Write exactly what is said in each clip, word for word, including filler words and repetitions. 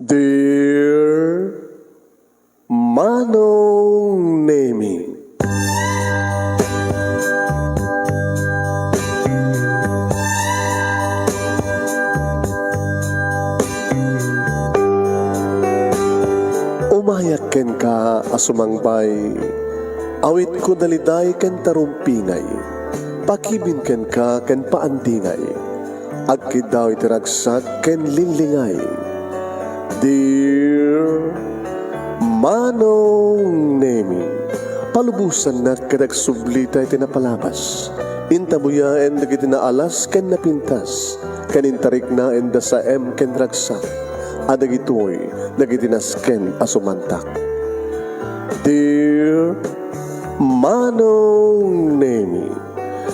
Dear Manong Nemi. Umayak kenka a sumangbay, awitko daliday ken tarumpingay, pakibin kenka ken paandingay. Agkiddaw iti ragsak ken linglingay. Dear Manong Nemi, palubosannak ket agsublita iti napalabas. Intabuyaen dagiti naalas ken napintas, ken intariknaen da saem ken ragsak, a dagitoy dagiti nasken a sumantak. Dear Manong Nemi,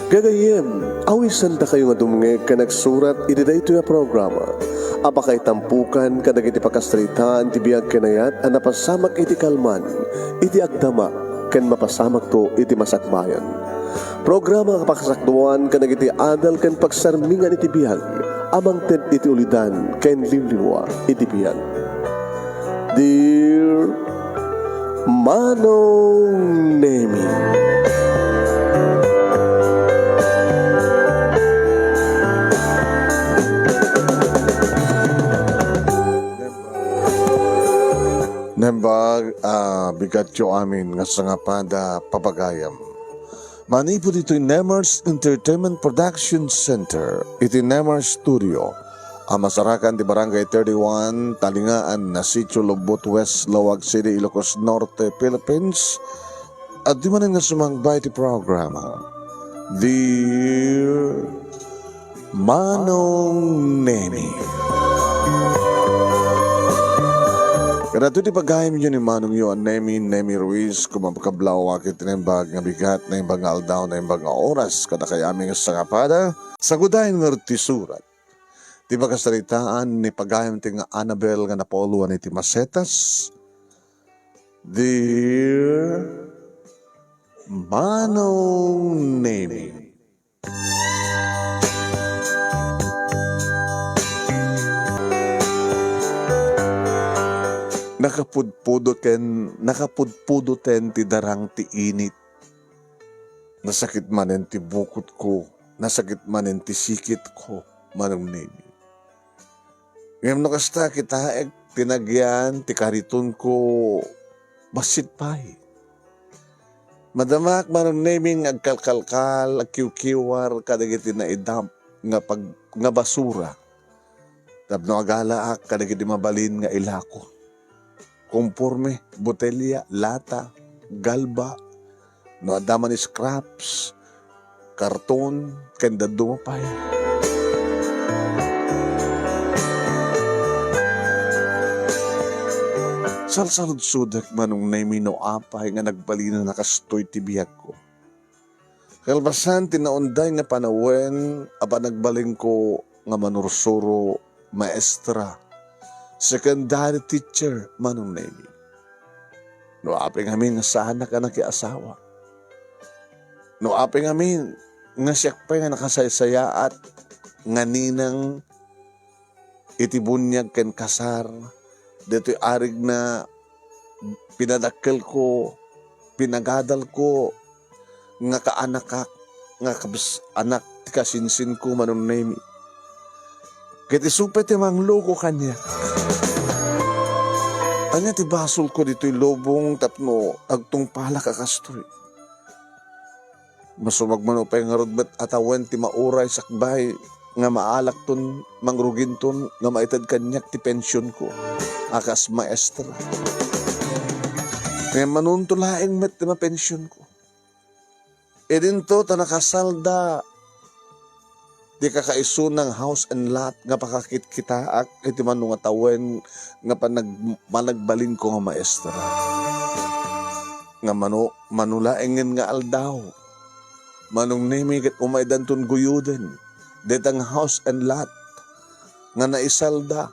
gagayyem, awisandakayo nga dumngeg ken agsurat iti daytoy a programa a pakaitampokan kadagiti pakasaritaan ti biag ken ayat a napasamak iti kalman, iti agdama, ken mapasamakto iti masakbayan. Programa a pakasakduan kadagiti adal ken pagsarmingan iti biag a mangted iti ulidan ken liwliwa iti biag. Dear Manong Nemi. Nembag, ah, bigatyo amin nga sangapada, papagayam. Manipud itoy Nemers Entertainment Production Center, iti Nemers Studio, a masarakan ti Barangay thirty-one, Talingaan, Nasitio, Lobbot West, Laoag City, Ilocos Norte, Philippines. Adda manen nga sumangbay ti programa, Dear Manong Nemi. Kadagitoy ti pagayamyo ni Manongyo a Nemi, Nemi Ruiz, kumakablaw iti naimbag nga bigat, naimbag nga aldaw, naimbag nga oras, kadakayo amin nga sangapada. Sagudayen ngarud ti surat ti pakasaritaan ni pagayam ti nga Annabel nga napauluan iti masetas. Dear Manong Nemi. Nakapudpudoten, nakapudpudoten ti darang ti init. Nasakit manen ti bukotko, nasakit manen ti sikitko, Manong Nemi. Ngem no kasta, kitaek ti nagyan ti karitonko, bassit pay. Madamak, Manong Nemi, nga agkalkalkal, agkiwkiwar kadagiti naidap nga pag-, nga basura. Tapno agalaak kadagiti mabalin nga ilako. Komporme, botelya, lata, galba, no adda man scraps, karton, ken dadduma pay. Salsaludsodek, Manong Nemi, no apay nga nagbalin a kastoy ti biagko. Kalpasan ti naunday nga panawen a panagbalinko nga manursuro, maestra, secondary teacher, Manong Nemi. No apay ngamin nga saanak a nakiasawa. No apay ngamin nga siak pay nga nakasaysayaat nga ninang iti buniag ken kasar, daytoy arigna pinadakkelko, pinagadalko, nga kaanakak, nga kabs-, anak ti kasinsinko, Manong Nemi. Ket isu pay ti mangloko kaniak. Ania ti basolko ditoy lubong tapno agtungpalak a kastoy? Masumagmano pay ngarud met a tawen ti mauray sakbay nga maalakton, mangruginton nga maited kaniak ti pensionko a kas maestra. Ngem manunto laeng met ti mapensionko. Idinto ta nakasalda ti kakaisuna nga house and lot nga pakakitkitaak iti mano nga tawen nga panag-, panagbalinko nga maestra. Nga mano, mano laengen nga aldaw, Manong Nemi, ket umaydanton guyoden dayta nga house and lot nga naisalda.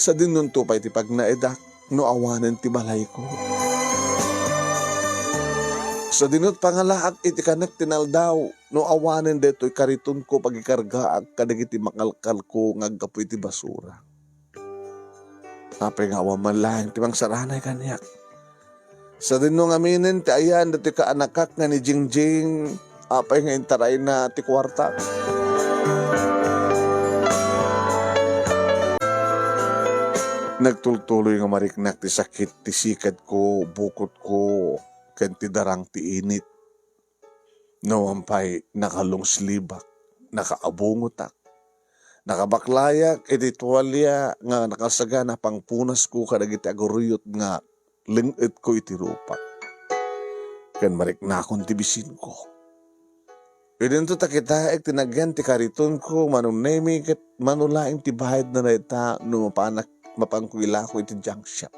Sadinonto pay ti pagnaedak no awanen ti balayko. Sadinot pangalaak iti kanek ti naldaw no awanen daytoy karitonko pagikargaak kadagiti makalkalko nga aggapu iti basura. Apay nga awan man laeng ti mangsaranay kaniak? Sadino ngaminen ti ayan datoy kaanakak nga ni Jingjing, apay nga intarayna ti kuarta? Nagtultuloy nga mariknak ti sakit ti sikadko, bukotko, ken ti darang ti init. No, awan pay, naka-long sleeve-ak, nakaabungotak, nakabaklayak iti tualia nga nakasagana pangpunasko kadagiti aguruyot nga leng-etko iti rupak. Ken mariknakon ti bisinko. Idinto ta kitaek ti nagyan ti karitonko, Manong Nemi, ket mano laeng ti bayadna dayta no mapanak-, mapanko ilako iti junk shop.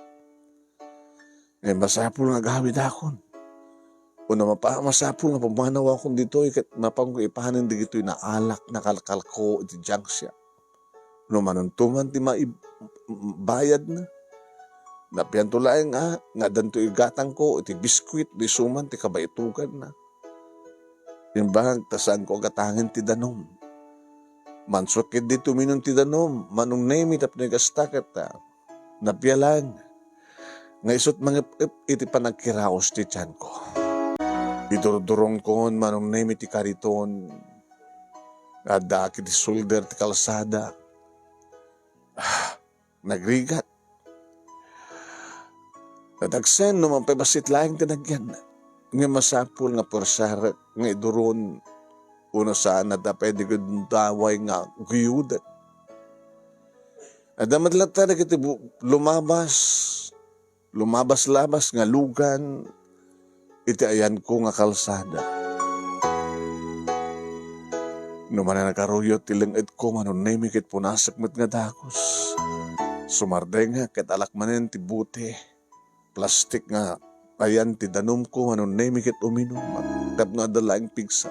Ngem masapul nga agawidakon. Wenno mapa-, masapul nga pumanawakon ditoy ket mapanko ipanen dagitoy naalak, nakalkalko iti junk shop. No manunto man ti maib-, bayadna. Napianto laeng a, nga addanto igatangko iti biskuit, no isu man ti kabaitoganna. Imbag ta saanko agatangen ti danum. Mansok ketdi ti uminum ti danum, Manong Nemi, tapno igasta ket, ah, napialang nga isut' mangep-ep iti panagkiraos ti tianko. Idurdurongkon, Manong Nemi, ti kariton nga addaak iti sulder ti kalsada. Ah, nagrigat. Nadagsen no mapay bassit laeng ti nagyan. Ngem masapul nga puersarek nga iduron, wenno saan a ta pwede gundaway nga guyodek. Adda met latta dagiti bu-, lumabas, lumabas-labas nga lugan iti ayanko nga kalsada. No manen nagaruyot ti leng-etko, Manong Nemi, ket punasek met nga dagus. Sumardengak ket alak manen ti bote, plastik nga ayan ti danumko, Manong Nemi, ket uminum tapno adda laeng pigsa.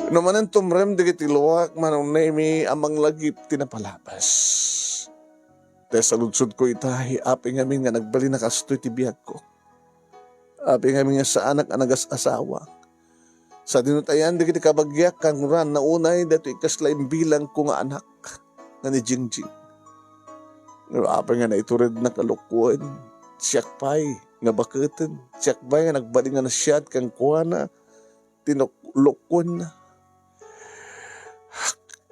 No manen tumrem dagiti luak, Manong Nemi, a manglagip ti napalabas. Ta saludsodko ita, apay ngamin nga nagbalin a kastoy ti biagko. Apay ngamin nga saanak a nagas-asawa. Sadino ta ayan dagiti kabagiak, kangruna unay daytoy kasla imbilangko nga anak nga ni Jingjing. Ngem apay nga naiturednak a lokuen, siak pay nga baketen, siak pay nga nagbalin nga nasiat kenkuana ti nok-, lokuenna.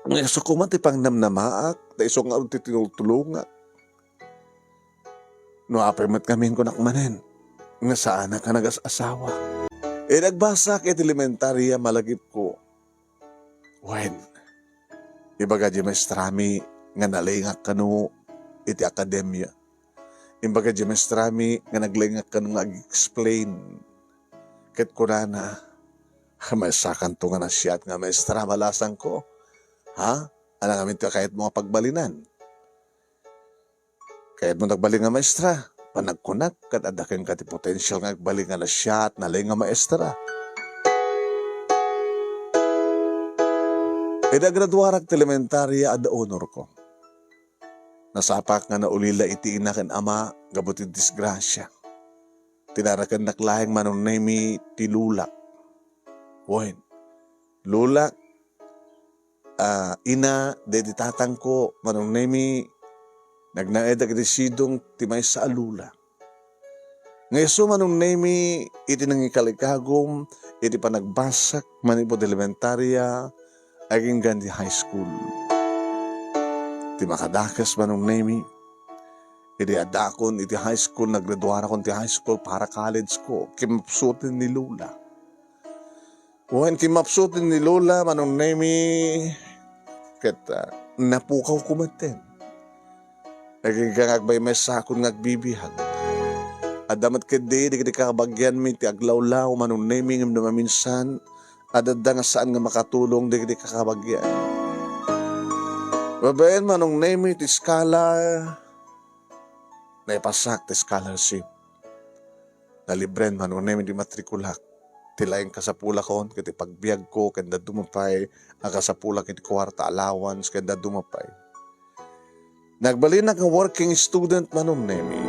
Nga isu koma ti pangnamnamaak, ta isu nga ti tinultulongak. No apay met ngamin, kunak manen, nga saanak a nagas-asawa. Idi agbasak iti elementaria, malagipko. Wen, ibaga di maestrami nga nalengak kano iti akademia. Ibaga di maestrami nga naglengak kano nga ag-explain. Ket kunana, "Maestra, kanto nga nasiat nga maestra, balasangko. Ha? Ania ngamin ti kayatmo nga pagbalinan? Kayatmo nagbalin nga maestra? Panagkunak, ket adda kenka ti potensial nga agbalin nga nasiat, naleng nga maestra." Idi agraduarak ti elementaria, adda honorko. Nasapak nga naulila iti ina ken ama gapu ti disgrasia. Tinarakennak laeng, Manong Nemi, ti lula. Wen, lula, ah, ina, daydi tatangko, Manong Nemi, nagnaedak iti sidong ti maysa a lula. Nga isu, Manong Nemi, iti nangikalikagum iti panagbasak manipud elementaria agingga ti high school. Ti makadakes, Manong Nemi, idi addakon iti high school, naggraduarakon ti high school para college ko, kimmapsuten ni Lola. Wen, kimmapsuten ni Lola, Manong Nemi, ket, ah, napukawko metten. Agingga nga agmaymaysakon nga agbibiag. Adda met ketdi dagiti kakabagianmi ti aglawlaw, Manong Nemi, ngem no maminsan, adda nga saan nga makatulong dagiti kakabagian. Babaen, Manong Nemi, ti scholar, naipasak ti scholarship. Nalibren, Manong Nemi, ti matrikulak. Ti laeng kasapulakon ket ti pagbiagko ken dadduma pay a kasapulak iti kuarta allowance ken dadduma pay. Nagbalinak nga working student, Manong Nemi.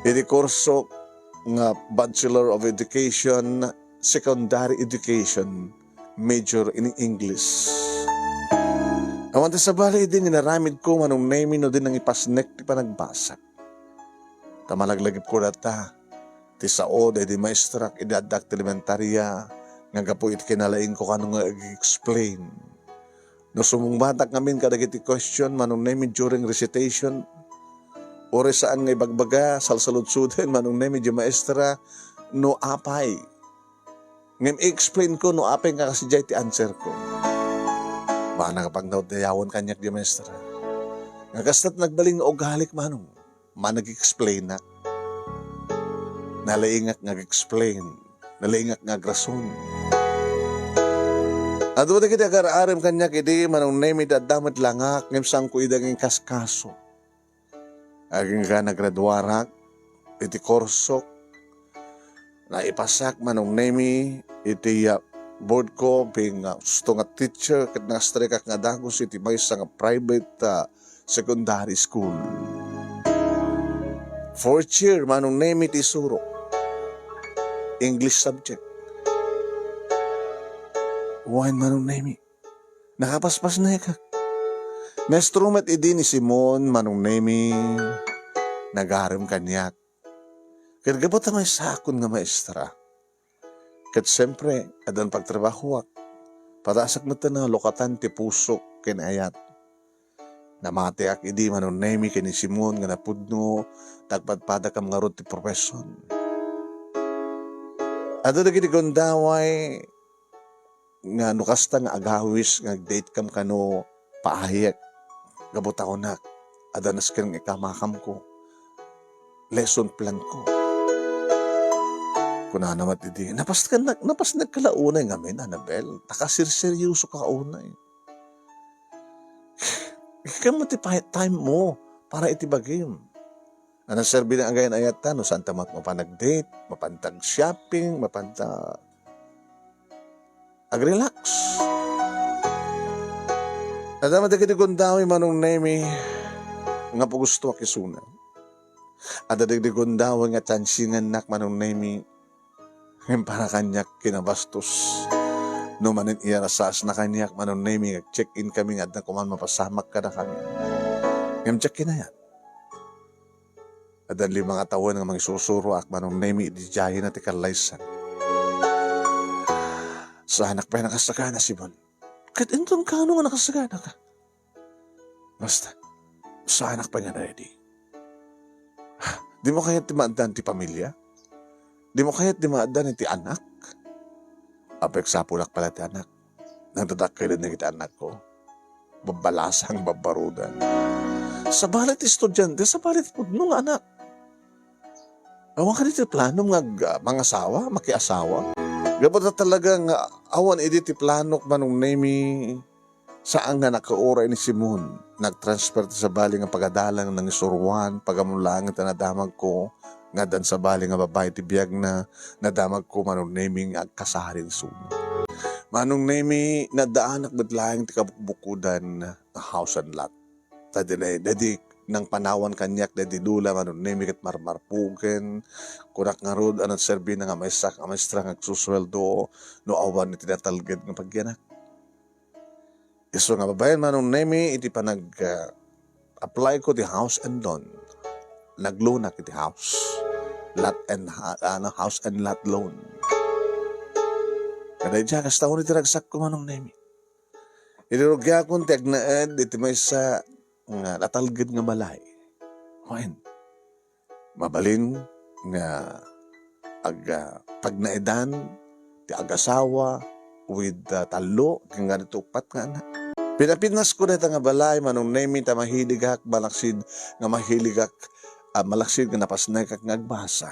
Iti kurso nga Bachelor of Education, Secondary Education, major in English. Awan ti sabali idi nga inaramidko, Manong Nemi, no di nangipasnek ti panagbasak. Ta malaglagipko dayta ti sao daydi maestrak idi addak ti elementaria nga gapu iti kinalaingko kano nga ag-explain. No sumungbatak ngamin kadagiti question, Manong Nemi, during recitation, uray saan nga ibagbaga, salsaludsuden, Manong Nemi, di maestra, no apay. Ngem i-explain ko no apay nga kasidiay ti answer ko. Mana nga pangdayawen kaniak di maestra. Nga kasta ti nagbalin nga ugalik, Manong. Manag-explainak. Nalaingak nga ag-explain. Nalaingak nga agrason. Adu dagiti agar-arem kaniak idi, Manong Nemi, ti adda met langak, ngem saanko ida nga inkaskaso. Agingga nagraduarak iti kursok, naipasak, Manong Nemi, iti, ah, board ko, being, ah, husto nga teacher, ket nakastrikak nga dagus iti maysa nga private, ah, secondary school. Fourth year, Manong Nemi, ti isurok. English subject. Wen, Manong Nemi, nakapaspasnekak. Maestro met idi ni Simon, Manong Nemi, nagarem kaniak. Ket gapu ta maysakon nga maestra. Ket siempre, addan pagtrabahoak. Padasak met nga lukatan ti pusok ken ayat. Namatiak idi, Manong Nemi, ken ni Simon nga napudno, ta agpadpadakam ngarud ti profession. Adda dagiti gundaway nga no kasta nga agawis nga agdate kam kano, paayek. Gapu ta kunak, adda nasken nga ikamakamko. Lesson plan ko. Kunana met idi, napasnek, napasnek ka la unay ngamin, Annabel. Ta kasirseryoso ka unay. Ikkan mo ti pa-, time mo para iti bagim. Ano serbi na agayan ayat ta, no saan ta mat-, mapan nag-date, mapan tag shopping, mapan ta ag-relax. Adda met dagiti gundaway, Manong Nemi, nga pagustoak isuna. Adda dagiti gundaway nga tiansiengannak, Manong Nemi, ngem para kaniak kinabastos. No manen iyarasasna kaniak, Manong Nemi, nga check-in kami nga adda koman mapasamak kadakami. Ngem check-in aya. Addan lima nga tawen nga mangisursuroak, Manong Nemi, idi diayna ti kallaysan. Saanak pay nakasagana, Simon. Ket inton kano nga nakasagana ka? Basta, saanak pay nga ready. Dimo kayat ti maaddan ti pamilia? Dimo kayat ti maaddan iti anak? Apay, agsapulak pala ti anak. Nagdadakkel dagiti anakko. Babbalasang, babbarudan. Sabali ti estudiante, sabali ti pudno nga anak. Awan kadi ti planom nga ag-, ah, mangasawa, makiasawa? Gapu ta talaga nga awan idi ti planok, Manong Nemi, saan nga nakauray ni Simon. Nagtransfer ti sabali nga pagadalan nga nangisuroan, pagammulaangen ta nadamagko, nga addan sabali nga babai ti biagna, nadamagko, Manong Nemi, nga agkasari isuna. Manong Nemi, nadaanak met laeng ti kabukbukodan nga house and lot. Ta daydi, daydi nangpanawan kaniak daydi lola, Manong Nemi, ket marmarpugen. Kunak ngarud a nagserbina nga maysak a maestra nga agsusueldo no awan iti natalged nga pagyanak. Isu nga babaen, Manong Nemi, iti panag, ah, apply ko ti house and loan. Nagloanak iti house. Lot and ha-, ano, house and lot loan. Kada idiay, kasta unay ti ragsakko, Manong Nemi. Iti rugiakon ti agnaed iti maysa nga natalged nga balay. Wen, mabalin nga ag-, ah, pagnaedan ti agasawa with, ah, tallo ken nga dito uppat nga anak. Pinapinas ko dayta nga balay, Manong Nemi, ta mahiligak, malaksid nga mahiligak, ah, malaksid nga napasnekak nga agbasa.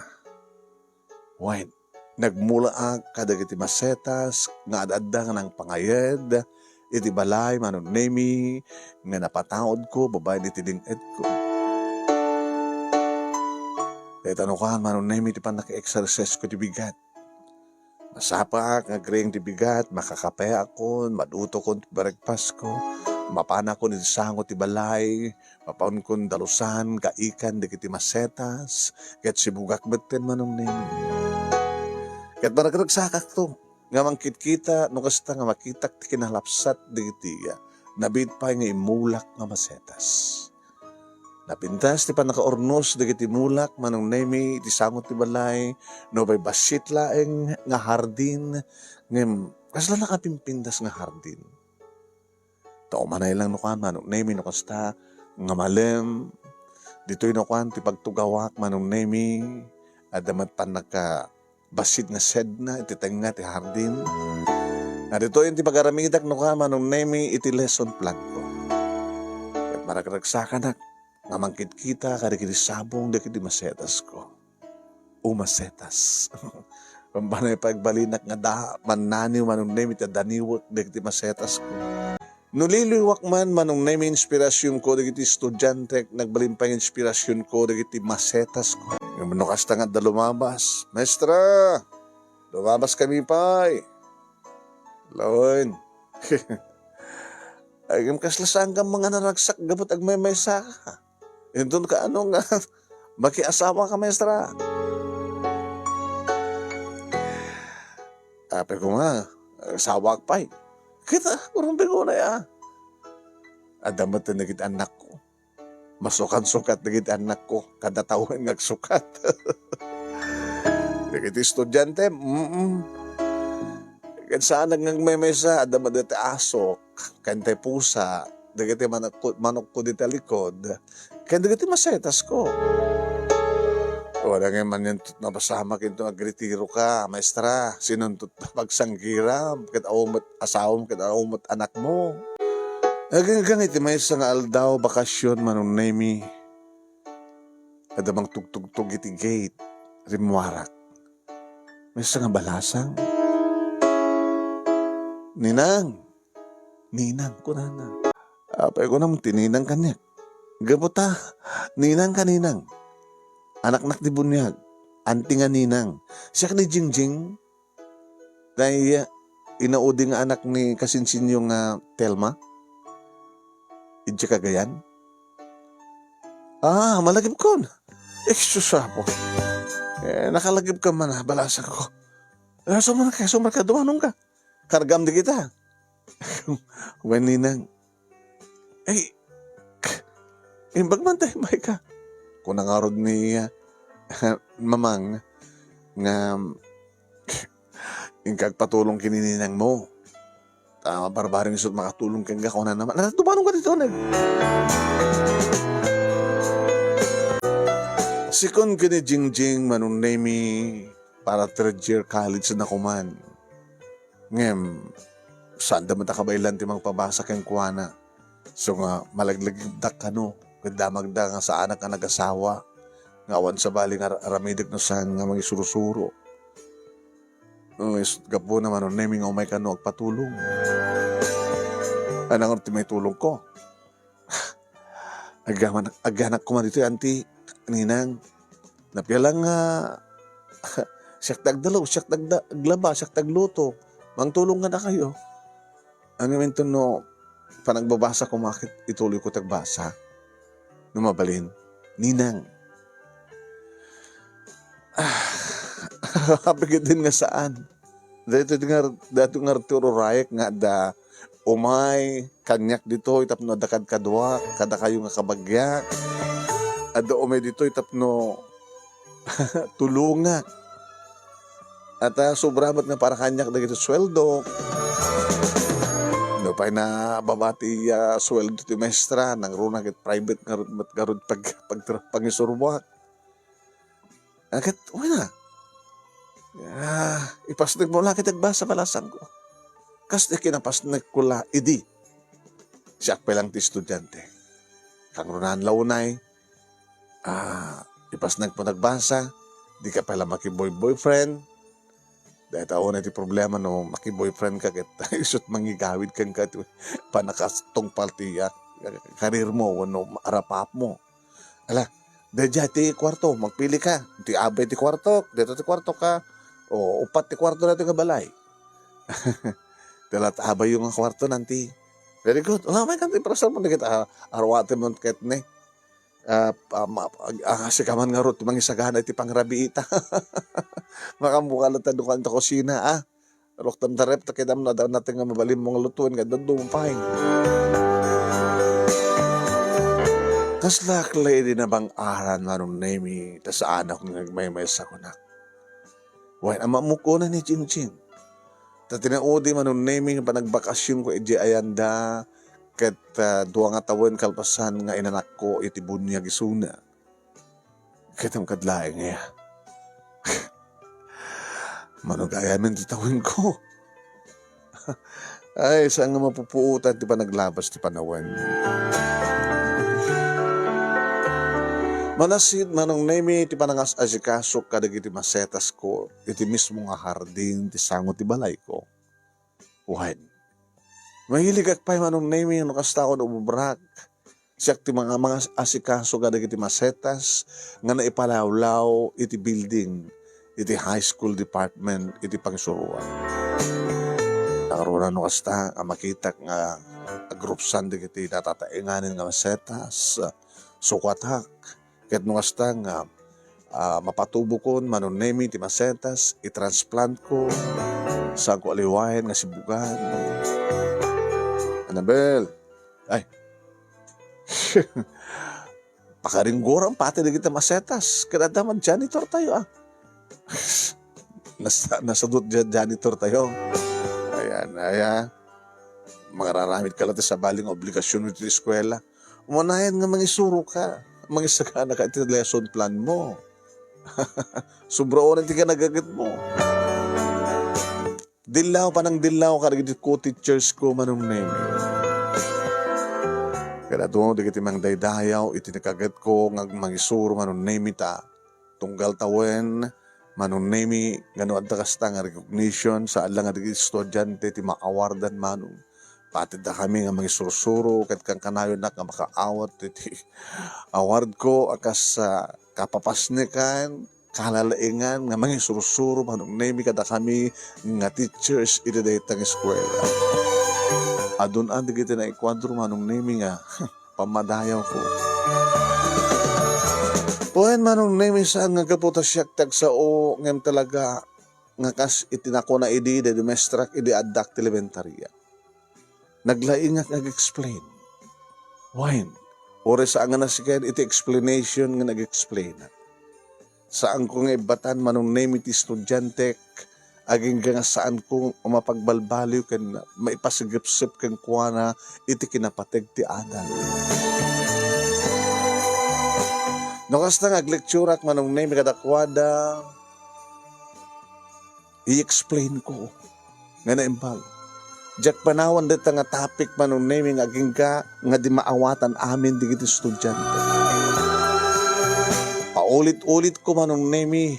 Wen, nagmulaak kadagiti masetas nga ad-adda nga nangpangayed iti balay, Manong Nemi, nga napataudko babaen iti lin-edko. Dayta nukan, Manong Nemi, ti pannaka-exercise ko ti bigat. Masapaak nga agriing ti bigat, makakapeakon, madutokon ti breakfast ko, mapanakon iti sango ti balay, mapankon dalusan, kaikan dagiti masetas, ket sibugak metten, Manong Nemi. Ket maragragsakakto nga mangkitkita no kasta nga makitak ti kinalapsat dagiti, ah, Nabiit pay nga immulak nga masetas. Napintas ti pannakaurnos dagiti mulak, Manong Nemi, iti sango ti balay, nupay bassit laeng nga hardin, ngem kasla nakapimpintas nga hardin. Ta umanay lang no kuan, Manong Nemi, no kasta nga malem, ditoy no kuan ti pagtugawak, Manong Nemi, adda met pannaka-, bassit nga sedna iti tengnga ti hardin. Nga ditoy ti pagaramedak no kuan, Manong Nemi, iti lesson plan ko. Ket maragragsakanak nga mangkitkita kadagiti sabong dagiti masetasko. O masetas. Pampanay pagbalinak nga da, mannaniw, Manong Nemi, ta daniwek dagiti masetasko. No liluywak man, Manong Nemi, inspirasionko dagiti estudiantek, nagbalin pay nga inspirasionko dagiti masetasko. Ngem no kasta nga adda lumabas, "Maestra, lumabas kami pay." Lawen. Ay, ngem kasla saan ka nga naragsak gapu ta agmaymaysa ka. Inton kaano nga makiasawa ka, maestra? Apay koma, asawaak pay. Kita, urong begonay, ah. Adda met dagiti annakko. Masukansukat dagiti annakko, kada tawen nga agsukat. Dagiti estudiante, mm. Ket saan nga agmaymaysa, adda met dagiti asok, ken tay pusa, dagiti manokko, manokko dita likod, ken dagiti masetasko. Wala nga man yun napasamak inton agretiro ka, maestra. Sinuntot ta pagsanggiram, ket awan met asawam, ket awan met anakmo. Aginggang iti maysa nga aldaw, bakasyon, Manong Nemi. Adda mangtugtugtog iti gate, rimmuarak. Maysa nga balasang. "Ninang! Ninang," kunana. Apay kunam ti ninang kaniak. Gapu ta, ninang ka ninang. Anaknak ti buniag. Anti nga ninang. Siak ni Jingjing. Tay, ah, inaudi nga anak ni kasinsinyo nga Telma? Idiay Cagayan? Ah, malagipkon. Excuse apo. Eh, nakalagipka man, ah, balasangko. Ah, sumar ka, sumar ka, dumanon ka. Kargam di kita. Wen ninang. Ay, imbag man tayo, Micah. Kuna ngarud ni, ah, Mamang nga, "Inka agpatulong ken ni ninang mo. Ta, barbareng isut' makatulong kenka," kuna naman. Ala, dumanon ka dito, nag-, Sikon ken ni Jingjing, Manong Nemi, para third year college na kuman. Ngem, saan da met a kabaelan ti mangpabasa kenkuana. So nga, malaglagipdak kano, ket damagda nga saanak a nagasawa, nga awan sabali nga ar-, aramidek no saan nga mangisurusuro. No, is-, gapuna, Manong Nemi, nga umay kano agpatulong. Anang ti maitulongko? Agyaman-, agyanak koma ditoy, anti, ninang. Napia lang nga, siak ti agdalo, siak ti agda-, aglaba, siak ti agluto. Mangtulong kadakayo. Ngem inton no panagbabasa koma ket ituloyko ti agbasa. No mabalin, ninang. Ah, apay ketdin nga saan. Daytoy nga, daytoy nga ti ururayek nga adda umay kaniak ditoy tapno adda kadkaduak, kadakayo nga kabagiak. Adda umay ditoy tapno tulongak. At, ah, sobra met nga para kaniak dagiti sueldo. No pay nababa ti, ah, sueldo ti maestra, nangruna ket private ngarud met ngarud pag-, pagtra-, pangisuruak. Ah, ket, wala. Ah, ipasnek mo la ket agbasa, balasangko. Kas ti kinapasnek ko la idi. Siak pay lang ti estudiante. Kangrunaan la unay, ah, ipasnek mo nagbasa, di ka pay la makiboy-boyfriend. Dayta unay ti problema no makiboyfriend ka ket isut' mangigawid kenka ti pannakatungpal ti, ah, karir mo wenno arap-ap mo. Ala, daydiay ti kuarto, magpili ka. Ti abay ti kuarto, dayta ti kuarto ka. O, upat ti kuarto dayta nga balay. Dayta ti abayyo nga kuarto, nanti. Very good. Wala may kanti, parasar mo, dagit, ah, arwaten mo ket ni. Ah, ah, ma-, ah, sika man ngarud ti mangisagana iti pangrabiita. Makamuka latta dukan ta kusina, ah. Ruktam ta ref, ta kidam na daw natin nga mabalin mong lutuin, nga daduma pay. Kasla ak la idi nabang-aran, Manong Nemi, ta saanak nga agmaymaysa kunak. Wen, ammok unay ni Jingjing. Ta tinaudi, Manong Nemi, nga panagbakasionko idiay Ayanda, ket, ah, dua nga tawen kalpasan nga inanakko iti buniag isuna. Ket inkad laeng aya? Mano gayamen ti tawenko? Ay, saan nga mapupuotan ti panaglabas ti panawen. Manassit, Manong Nemi, ti panangas-asikasok kadagiti masetasko iti mismo nga hardin ti sango ti balayko. Wen, mahiligak pay, Manong Nemi, no kasta ko no ubrak. Siak ti mga, mga asikaso kadagiti masetas nga naipalawlaw iti building iti high school department iti pangisuroan. Nakaruna no kasta nga makitak nga agrupsan dagiti natataenganen nga masetas, sukatak, ket no kasta nga, ah, mapatubokon, Manong Nemi, ti masetas, i-transplant ko, saan ko aliwaen nga sibugan. Annabel, ay, pakaringgoram pati dagiti masetas. Ket adda man janitor tayo, ah. Nas-, nasadot ja-, janitor tayo. Ayan, ayan. Mangararamid ka la ti sabali nga obligasion iti eskuela. Umanayan nga mangisuro ka. Mangisagana ka iti lesson plan mo. Sobra oras ti kinagaget mo. Dillaw, panangdillaw kadagiti co-teachers ko, Manong Nemi. Kadagitoy dagiti mangdaydayaw iti nakagetko nga agmangisuro, Manong Nemi, ta tunggal tawen, Manong Nemi, nga no adda kasta nga recognition, saan la nga dagiti estudiante ti maawardan, Manong. Pati dakami nga mangisursuro ket kankanayonak nga makaawat iti award ko a kas, ah, kapapasnekan, kalalaingan nga mangisursuro, Manong Nemi, kadakami nga teachers iti dayta nga eskuela. Adun-an dagiti naikuadro, Manong Nemi, nga pammadayawko. Wen, Manong Nemi, saan nga gapu ta siak ti agsao, ngem talaga nga kas iti nakuna idi, daydi maestrak idi addak ti elementaria. Naglaingak nga ag-explain. Wen, uray saan nga nasiken iti explanation nga nag-explain. Saanko nga ibbatan, Manong Nemi, ti estudiantek, agingga nga saanko a mapagbalbaliw ken maipasigepsep kenkuana iti kinapateg ti adal. No kasta nga aglekturak, Manong Nemi, kadakuada, i-explain ko nga naimbag. Diak panawan dayta nga topic, Manong Nemi, nga agingga nga di maawatan amin dagiti estudiante. Paulit-ulit ko, Manong Nemi,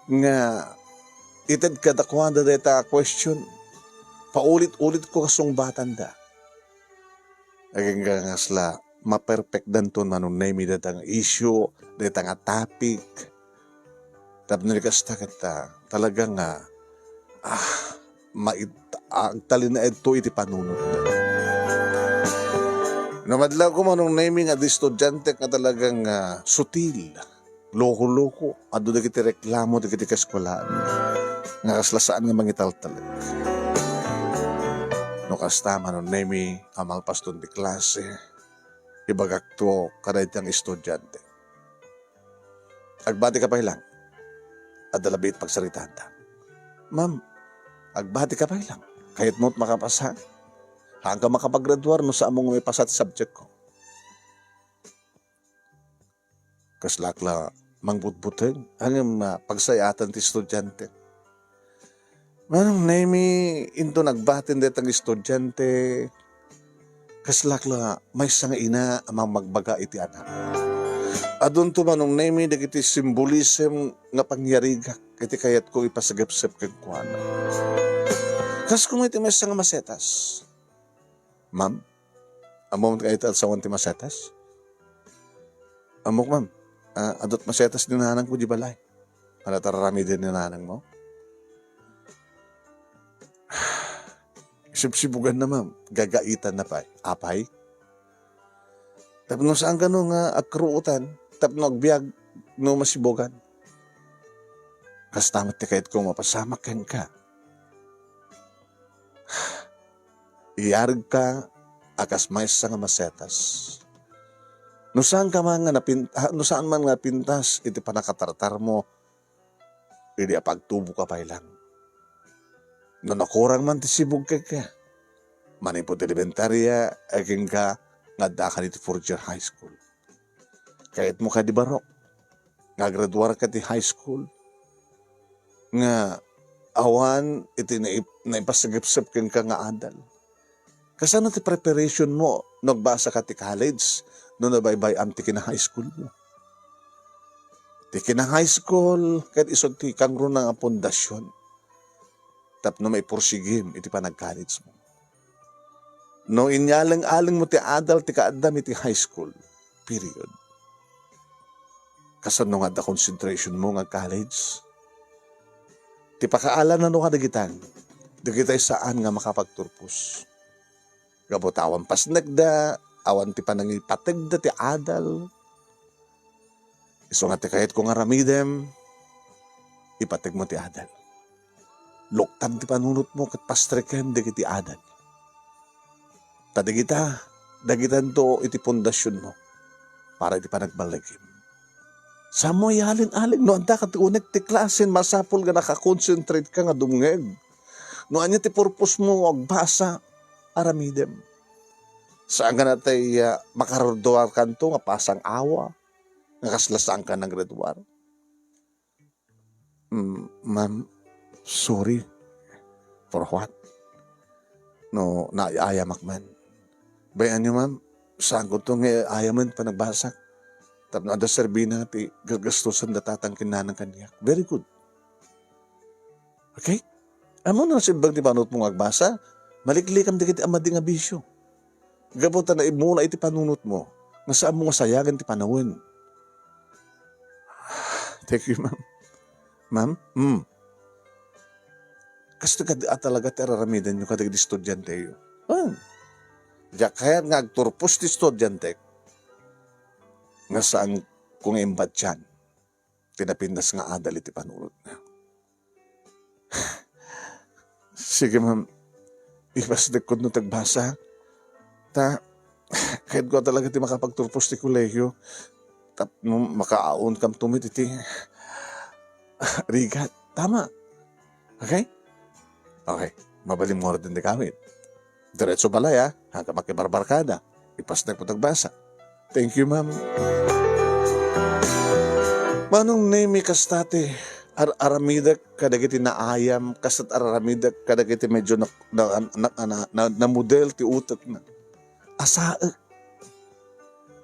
nga ited kadakuada dayta a question. Paulit-ulit ko kasungbatanda. Agingga nga kasla maperpekdanton, Manong Nemi, dayta nga issue, dayta nga topic. Tapno di kasta ket, ah, talaga nga, ah, mait-, agtalinaedto iti panunotda. No madlawko, Manong Nemi, nga di estudiantek nga talagang, ah, sutil, loko-loko, adu dagiti reklamo dagiti kaeskuelaan nga kasla saan nga mangitaltalek. No kasta, Manong Nemi, a malpaston ti klase, ibagakto kadayta nga estudiante. Agbati ka pay lang. Adda labi iti pagsaritaanta. Ma'am, agbati ka pay lang. Kayatmo ti makapasa? Haanka makapagraduar no saanmo nga maipasa ti subject ko. Kaslak la mangbutbuteng, ngem, ah, pagsayatan ti estudiante. Manong Nemi, inton agbatin dayta nga estudiante, kaslak la maysa nga ina a mamagbaga iti anak. Adunto, Manong Nemi, dagiti symbolism nga pangyarigak iti kayatko ipasagepsep kenkuana. Kas koma iti maysa nga masetas. Ma'am, ammom ti kayat a sawen ti masetas? Ammok, ma'am. Ah, adut masetas ni nanangko di balay. Ano ti ar-aramiden ni nanangmo? Sibsibuganna, ma'am. Gagaitanna pay. Apay? Tapno saan kano nga agkaruotan, tapno agbiag no masibugan. Kasta met ti kayatko mapasamak kenka. Iyarigka a kas maysa nga masetas. No saanka man nga napin-, ha, no saan man nga napintas iti pannakatartarmo, idi apagtuboka pay lang. No nakurang man ti sibug kenka, manipud elementaria, agingga nga addaka iti fourth year high school. Kayatmo kadi barok nga agraduarka ti high school nga awan iti naip-, naipasagepsep kenka nga adal? Kasano ti preparation mo no agbasaka ti college no nabaybay-am ti kina-high school mo? Ti kina-high school ket isu ti kangruna nga pundasyon tapno maipursigim iti panag-college mo. No inyaleng-aleng mo ti adal ti kaaddam iti high school, period. Kasano nga adda concentration mo nga college? Ti pakaalananno kadagitan, dagitay saan nga makapagturpos. Gapu ta awan pasnekda, awan ti panangipategda ti adal. Isu nga ti kayatko nga aramidem, ipateg mo ti adal. Luktan ti panunot mo ket pastreken dagiti adal. Ta dagita, dagitanto iti pundasyon mo para iti panagballigim. Saanmo iyalin-alin no adda ka ti unek ti klase, masapul nga nakakonsentrate ka nga dumngeg. No ania ti purpose mo nga agbasa, aramidem. Saan nga natay, ah, makagraduarkanto nga pasang-awa, nga kasla saanka naggraduar. Mm, ma'am, sorry. For what? No, naay-ayamak man. Bay-anyo, ma'am, saanko to nga ayamen panagbasak. Tapno adda serbina ti gagastusan da tatang ken nanang kaniak. Very good. Okay? Ammom no nasibbag ti panunot mo nga agbasa, maliklikam dagiti a madi nga bisio. Gapu ta naimuna iti panunot mo nga saanmo nga sayagen ti panawen. Thank you, ma'am. Ma'am? Hmm. Kastoy kadi a talaga ti araramidenyo kadagiti estudianteyo? Hmm. Diak kayat nga agturpos ti estudiantek nga saanko nga imbatian ti napintas nga adal iti panunotna. Sige, ma'am. Ipasdek no ti agbasa. Ta, kayatko talaga ti makapagturpos ti kolehiyo. Tapno makaawnkamto met iti rigat. Tama. Okay? Okay. Mabalinmo ren ti kawit. Diretso balay, ah. Agka makibarbarkada. Ipasdek no ti agbasa. Thank you, ma'am. Manong Nemi, kasta ti ar-, aramidek kadagiti naayam, kasta ti aramidek kadagiti medyo na, na, na, na, na, namudel ti utekna. Asaek.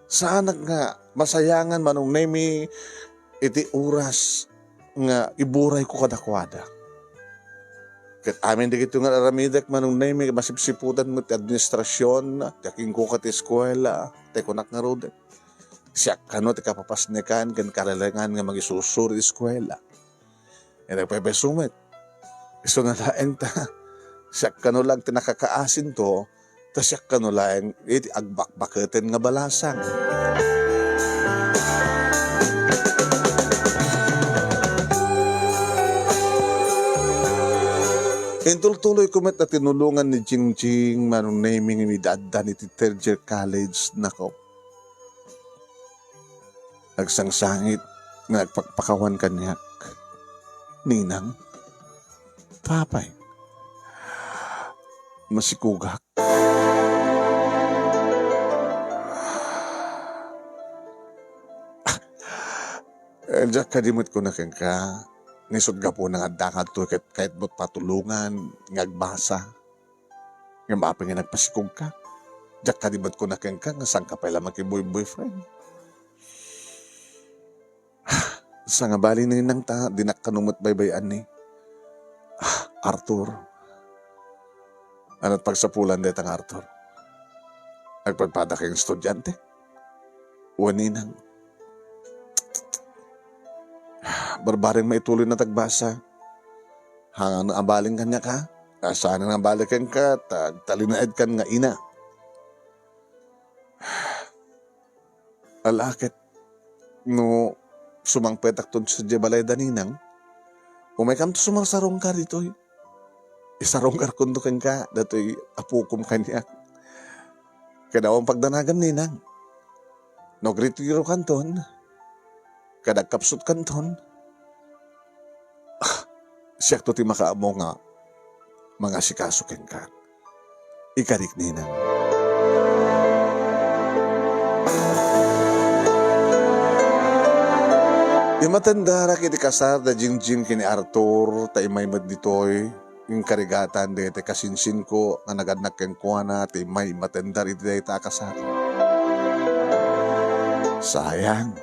Saanak nga masayangan, Manong Nemi, iti oras nga iburayko kadakuada. Ket amin dagitoy nga aramidek, Manong Nemi, masipsiputan met ti administrasion, ti akingkuka ti eskuela, ti kunak ngaruden. Siak kano ti kapapasnekan ken kalelengan nga mangisusuro iti eskuela. Iti nagpaypayso met, isuna laeng ta siak kano laeng ti nakakaasinto, ta siak kano laeng iti agbakbaketen nga balasang. Intultuloyko met a tinulongan ni Jingjing, Manong Nemi, nga idi addan iti third year college, nako. Agsangsangit nga agpakpakawan kaniak. Ninang, apay, masikogak. Eh, diak kadi met kuna kenka, nga isut' gapuna nga addaka ditoy ket kayatmo ti patulongan nga agbasa. Ngem apay nga nagpasikogka? Diak kadi met kuna kenka nga saanka pay la makiboy-boyfriend? Sangabali, Ninang, ta dinak kano met baybay-an ni, ah, Arthur. Ania't pagsapulan dayta nga Arthur? Agpadpadakay nga estudiante? Wen, Ninang. Barbareng maituloy nga agbasa. Hangan abali kaniak, ha? Saan nga abali kenka, ta agtalinaedkan nga ina. Ala ket, no sumangpetakto sadiay balayda, Ninang, umaykamto sumarsarungkar ditoy. Isarungkarkonto kenka datoy apokom kaniak. Ket awan pagdanagam, ninang. No agretirokanton, ket agkapsutkanton, ah, siakto ti makaammo nga mangasikaso kenka. Ikarik, ninang. Imatendara iti kasar da Jingjing ken ni Arthur, ta immay met ditoy inkarigatan dagiti kasinsinko nga nagannak kenkuana ti immay imatendar iti dayta a kasar. Sayang,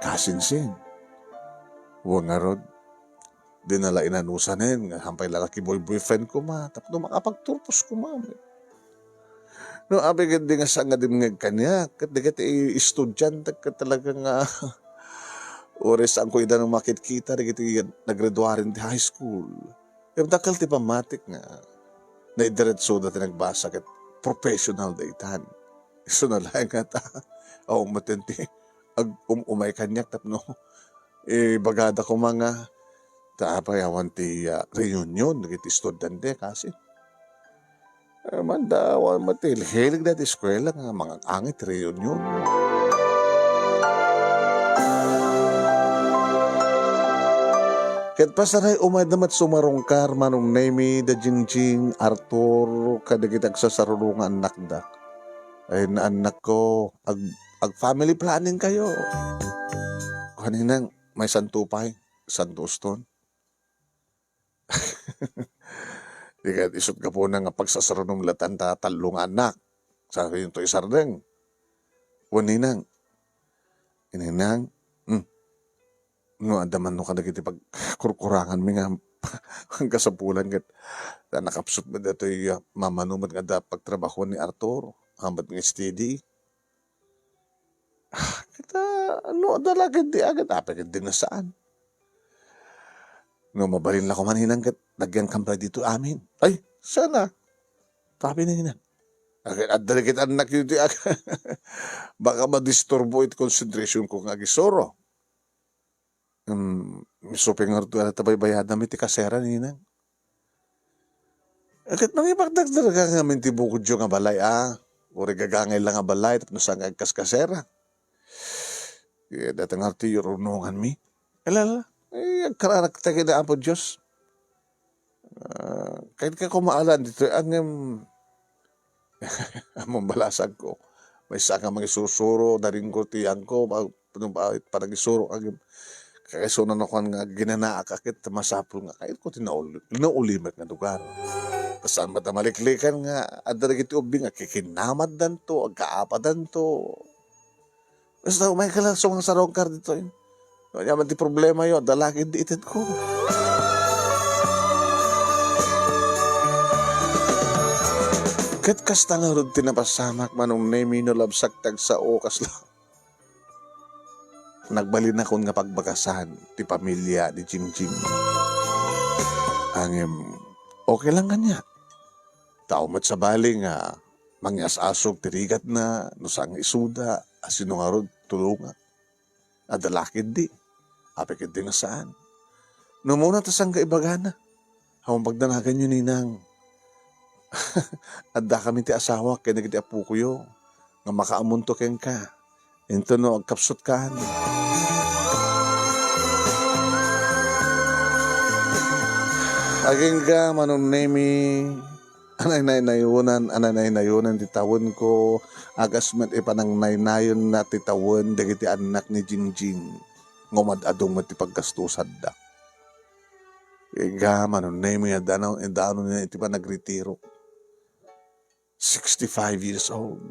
kasinsin. Wen ngarud, dina la inanusanen nga hampay la kiboy-boyfriend koma tapno makapagturpos koma. No, apay ket di nga saan nga dimngeg kaniak, ket dagiti estudiante ket talaga nga uray saanko ida no makitkita dagiti naggraduaren ti high school. Ngem dakkel ti pammatik nga naidiretsoda ti nagbasa ket professional da itan. Isu na laeng nga ta, awan met ti ag-um-umay kaniak tapno ibagada koma nga, ta apay awan ti, ah, reunion dagiti estudiante kasi. Eh, manda, awan met ti hilhilig dayta eskuela nga mangangit reunion. Ket pasaray umayda met sumarungkar Manong Nemi, da Jingjing, Arthur, kadagiti agsasarudong nga annakda. Ay, annakko, ag-, ag-family planning kayo. Kuan, ninang, may santo pay, santo uston. Di ket isut' gapuna nga pagsasarunom la ti tallo nga annak. Saan kayo to isardeng? Wen, ninang. Ninang, hmm. No, adda man no kadagiti pagkurkuranganmi nga kasapulan ket ta nakapsut met datoy, ah, mamano met nga adda pagtrabahuan ni Arthur, hamat nga steady. Ah, ket, ah, no, adda la ket di agat, apay ket di nga saan. No, mabalin la koma, ninang, ket nagyankam ditoy amin. Ay, sana. Tabi na, ninang. Agat, adda la ket annak yu di ag-, baka madisturbo iti concentration ko nga agisuro. Hmm, isu pay ngarud nga ta baybayadam iti kasera, ninang. Ket nangipagdagdagdagangam iti bukodyo nga balay, a. Uray gagangay la nga balay tapno saan nga agkaskasera. Ket dayta ngarud ti runonganmi. Ala, ala. Eh, agkararagta ken Apo Dios. Ah, ket ka kumaalan ditoy, ngem, ammom balasangko. Maysa nga mangisusuro, daringko ti yangko, ba-, no ba, panagisuro, ngem, kakaisuna nakuan nga aginanaak a ket masapul nga kayatko ti naul-, naulimek nga lugar. Ta saan met a maliklikan nga adda dagiti ubing nga kikinnamaddanto, agkaapadanto. Basta umay ka la sumangsarungkar ditoy. No, ania man ti problema yo, adda la ket di itedko. Ket kasta ngarud ti napasamak, Manong Nemi, no labsak ti agsao kasla. Nagbalinakon nga pagbagasan ti pamilia ni Jingjing. Ngem, okay lang kaniak. Tao met sabali nga mangyas-asog ti rigatna, no saan nga isuda, a sino ngarud tulongak. Adda la ketdi. Apay ketdi nga saan. No umuna ta saan nga ibagana. Awan pagdanaganyo, ninang. Addakami ti asawak ken dagiti apokoyo nga makaamonto kenka. Inton no agkapsutkan. Agingga, Manong Nemi, a naynaynayonan, a naynaynayonan ti tawenko, a kas met ipanangnaynayonna ti tawen dagiti annak ni Jingjing, ngem ad-adu met ti paggastusandak. Agingga, Manong Nemi, adda no, adda no iti panagritiro. Sixty-five years old.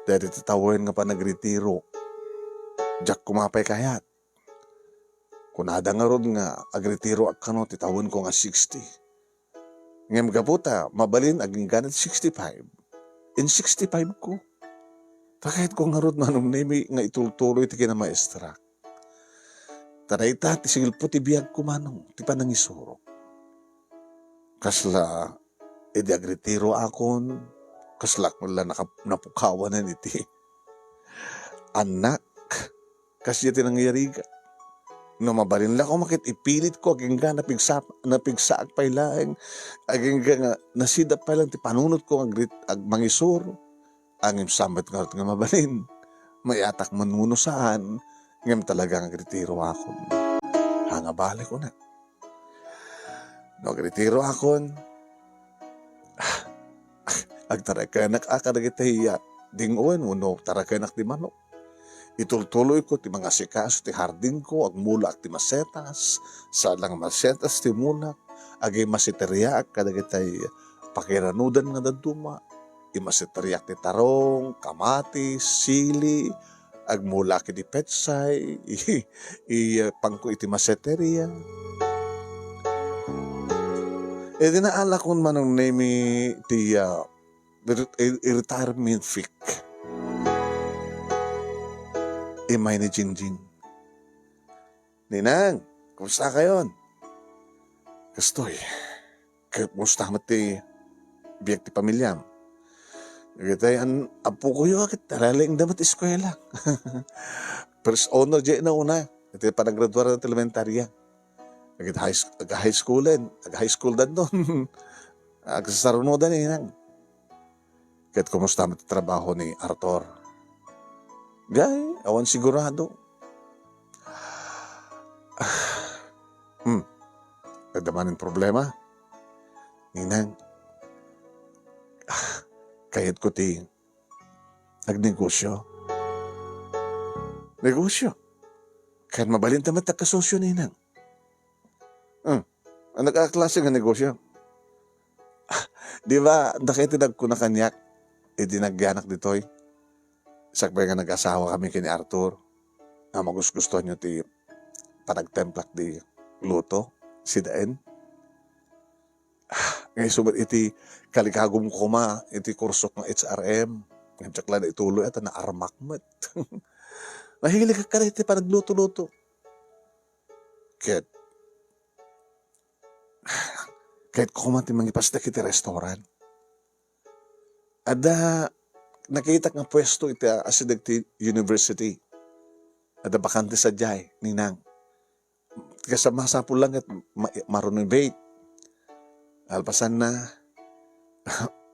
Dayta ti tawen nga panagritiro. Diak koma pay kayat. Kunada ngarud nga agritiroak kano ti tawenko nga sixty. Ngem gapu ta mabalin agingga ti sixty-five. In sixty-five ko. Ta kayatko ngarud, Manong Nemi, nga itultuloy ti kinamaestrak. Ta dayta ti sigilpo ti biagko, Manong, ti panangisuro. Kasla idi agritiroakon, kasla la nakap-, napukawanen iti annak, kasdiay ti nangyariga. No mabalin la koma ket ipilitko, agingga napigsa-, napigsaak pay laeng, agingga nga nasidap pay laeng ti panunotko nga agrit-, ag-, mangisuro. Ngem saan met ngarud nga mabalin? Mayatak man wenno saan, ngem talaga nga agretiroakon. Ha nga bale, kunak. No agretiroakon, agtarakenak a kadagiti, ah, ding-uen wenno tarakenak ti manok. Itultuloyko ti mangasikaso ti hardingko, agmulaak ti masetas, saan la nga masetas ti mulak, agimaseteriaak kadagiti pakiranudan nga dadduma, imaseteriaak ti tarong, kamatis, sili, agmulaak iti petsay, i-, ipangko iti maseteria. Idi naalakon manong Nemi ti, ah, re-, i-, i-, retirement fee. Immay ni Jingjing. "Ninang, kumusta kayon?" "Kastoy, kumusta met ti biag ti pamiliam?" "Dagiti an-, appokoyo, ket nalaingda met eskuela." First honor diay nauna, iti panagraduar ti elementarya. Dagiti high sch-, aga-high schoolen, aga-high school danton. Agsasarunodan, ninang. Ket kumusta met ti trabaho ni Arthur? Diay, awan sigurado. Hmm. Adda manen problema? Ninang, kayatko ti agnegosio. Negosio? Ket mabalinta met ti agkasosio, ninang. Hmm. Ania a klase nga negosio? Di ba, dakay ti nagkuna kaniak, idi nagyanak ditoy? Sakbay nga nag-asawa kami ken ni Arthur, nga magusgustoanyo ti panagtemplak di luto, sidaen. Nga isu met iti kalikagum koma, iti kursok nga H R M. Ngem diak la naituloy, ta naarmak met. Mahilig ka iti panagluto-luto. Ket, ket koma ti mangipasdek iti restaurant. Adda nakitak nga puesto iti asideg ti university. Adda bakante sadiay, ninang. Kas masapul lang ket ma-, ma-renovate. Alpasanna,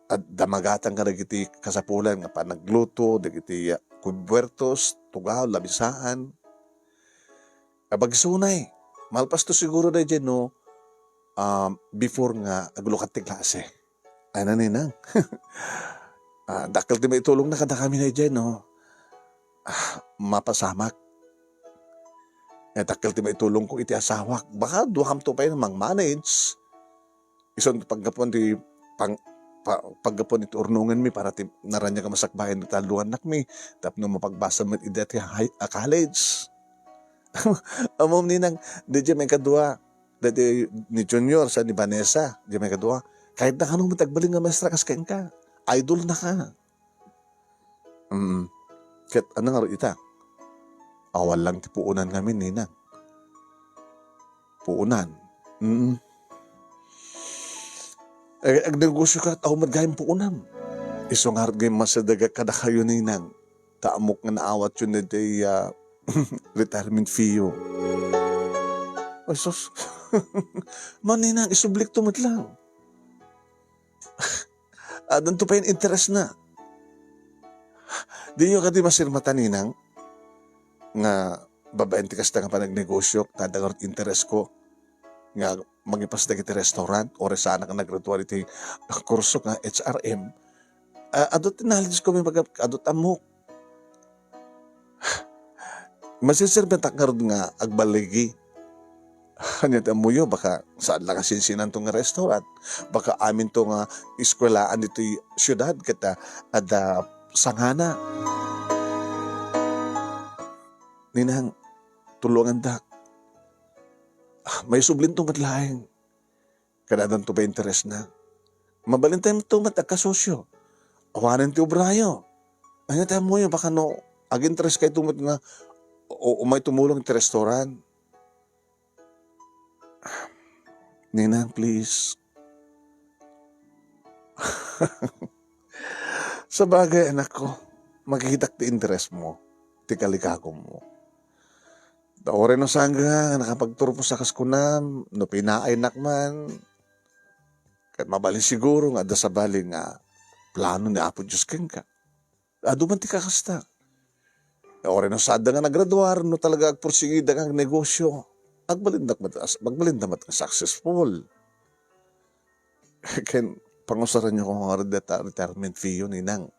adda magatang kadagiti kasapulan nga panagluto, dagiti, ah, kubertos, tugaw, lamisaan. Abagsunay. Malpas to siguro daydiay no, um, before nga aglukat ti klase. Ay, naninang. Ah, dakkel ti maitulongna kadakami daydiay, no? Ah, mapasamak. Eh, dakkel ti maitulongko iti asawak. Baka duakamto pay mang-manage. Isun paggapuan ti pang-, pa-, paggapuan iti urnongenmi para ti naraniag a masakbayan ti tallo nga annakmi tapno mapagbasa met ida ti high, a college. Ammom, ninang, daydiay maikadua, daydiay ni Junior, sa ni Vanessa, daydiay maikadua. Kahit na kano met agbalin nga maestra kas kenka, idolnaka. Mm. Ket ania ngarud ita? Awan lang ti puonan ngamin, ninang. Puonan. Mm. Eh, agnegosioka ket awan met gayam puonam. Isu ngarud nga immasidegak kadakayo, ninang. Ta ammok nga naawatyo daydiay, ah, retirement fee yo. Ay, sus. Maninang, isublikto met lang. Addanto pay interest na. Diyo kadi masirmata, ninang, nga babaen ti kasta nga panagnegosio, ta adda ngarud interest ko nga mangipas dagiti restaurant, o resanak nga naggraduar iti kurso nga H R M. Ah, adu ti knowledge ko, may pag-, adu ti ammok. Masiserbitak ngarud nga agballigi. Ania ti ammoyo, baka saan la nga sinsinanto nga restaurant. Baka aminto nga eskuelaan ditoy siudad ket, ah, adda sangana. Ninang, tulongandak. Ah, maisublinto met laeng. Kadaddanto pay interest na. Mabalintayo met agkasosio. Awanen ti obrayo. Ania ti ammoyo, baka no, ag-interest kayto met nga, o, umay tumulong iti restaurant. Ninang, please. Sabagay, anakko, makitak ti interest mo, ti kalikagum mo. Ta uray no saan nga nakapagturpos a kas kunam, no pinaaynak man, ket mabalin siguro nga adda sabali nga plano ni Apo Dios kenka. Adu man ti kakasta. Uray no saanda nga nagraduar, no talaga agporsigida nga agnegosyo, agbalinda met, agbalinda met nga successful. Ken pangusaranyo ko ngarud deta retirement fee yo, ninang.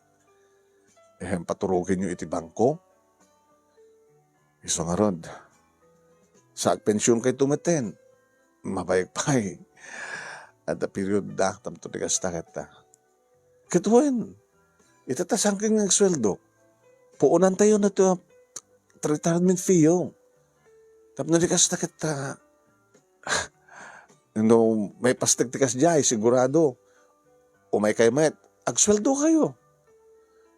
Eh, paturogenyo iti bangko. Isu ngarud, sa agpension kayto metten, mabayag pay. Adda period da, tapno ti kasta ket, ah. Ket wen, ita ta sangken nga agsueldo. Puonantayo na to, ah, retirement fee yo. Tapno di kasta ket, ah, no maipasteg ti kasdiay, sigurado. Umaykayo met, agsueldokayo.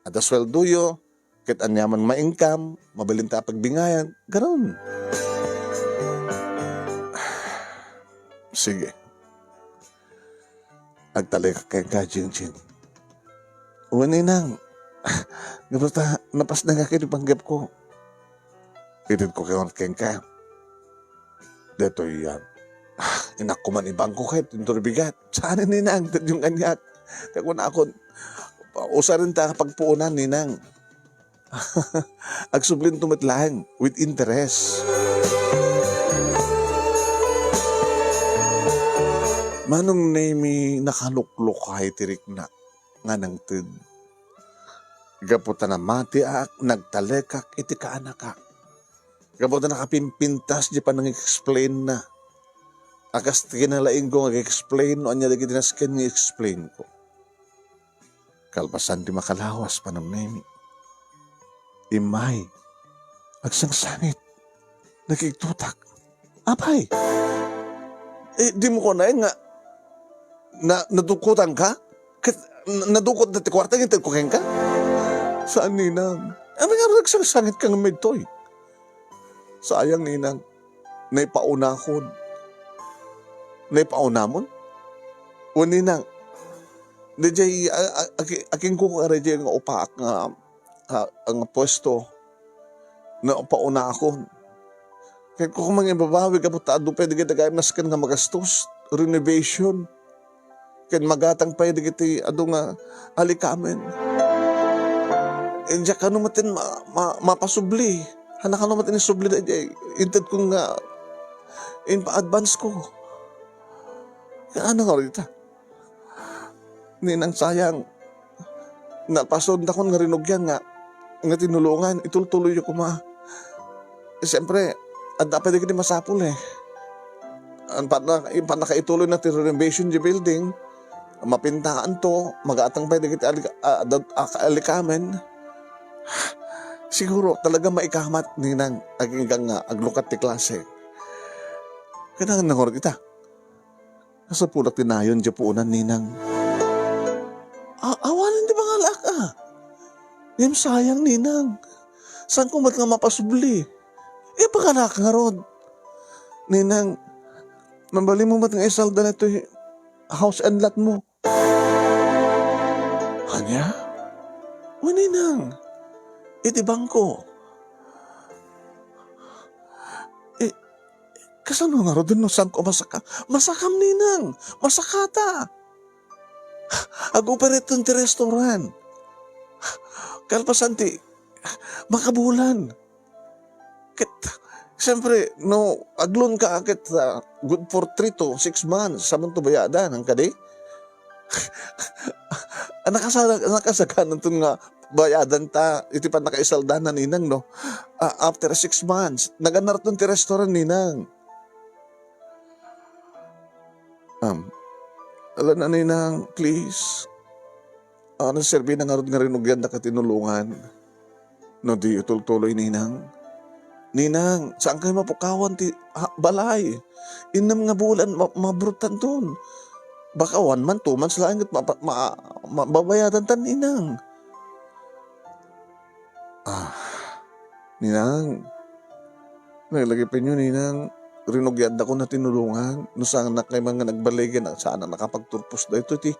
Adda sueldoyo, ket aniaman ma-income, mabalinta a pagbingayan, ganun. Sige. Agtalek kenka, Jingjing. Wen, ninang. Gapu ta napasnangak iti panggepko. Itedko kenka. Detoy, ah, ah, inakko man ibangko ket intoy bigat. Saan, ninang, ket yung kaniak. Kaya kunakon, usaren ta pagpuonan, ninang. Agsublinto met laeng with interest. Manong Nemi, nakaluklukay ti riknak nga nangted. Gapu ta namatiak, nagtalekak iti kaanakak. Gapu ta nakapimpintas di panang-explain na. A kas ti kinalaingko nga ag-explain no ania dagiti nasken nga explain ko. Kalpasan ti makalawas, Manong Nemi. Immay, agsangsangit, nakigtutak. Apay, eh, di mo kunaen nga na-, nadukotanka? Ket na-, nadukot na ti kuarta nga intedko kenka? Saan, ninang. Apay nga agsangsangit ka nga medtoy? Sayang, ninang. Naipaunakon. Naipaunamon? Wen, ninang, daydiay, a-, a-, aki-, akingko ka daydiay nga upaak nga, a-, nga puesto. Naipaunakon. Ket ko man nga ibabawi gapu ta adu pay dagiti gayam nasken nga magastos, renovation. Ken magatang pay dagiti adu nga alikamen. Diak kano met ma-, ma-, mapasubli. Ania kano met insubli daydiay intedko nga impa-advance ko. Kaano nga rita? Ninang, sayang. Nalpason dakon nga rinugian nga, nga tinulongan, itultuloyyo koma. Siyempre, adda pay dagiti masapul, eh. An-, pannaka-, pannakaituloy na ti renovation di building, mapintaanto, magatang pay dagiti ali-, a-, a-, a-, alikamen. Siguro, talaga maikamat, ninang, agingga nga aglukat ti klase. Kailangan na ngor kita. Nasapulak ti nayon diay puonan, ninang. A-, awanen ti pangalak, a. Ngem sayang, ninang. Saanko met nga mapasubli? Ipagalak ngarud. Ninang, mabalinmo met nga isalda daytoy house and lot mo. Ania? Wen, ninang. Iti bangko. I-, Kasano ngaruden no saanko masaka-, masakam, ninang? Masakata. Ag-operate ti restaurant. Kalpasan ti makabulan. Ket, siyempre, no, ag-loan ka ket, ah, good for three to six months, samanto bayadan, ang kadi? Nakasa-, nakasaganaton nga bayadan ta iti pannakaisalda na, ninang, no? Ah, after six months, naganarton ti restaurant, ninang. Um, ala na, ninang, please. Ah, naserbi na ngarud nga rinugian da ka tinulongan. No di, itultuloy, ninang. Ninang, saan kayo mapukawan ti, ha, balay? Innem nga bulan, ma-, mabrutanton. Baka one month, two months laeng ket ma-, ma-, ma-, mababayadan tan, ninang. Ah, ninang. Nalagipinyo, ninang. Rinugian da ko na tinulongan. No saanak kay man nga nagbaligi, na saan nakapagturpos daytoy ti,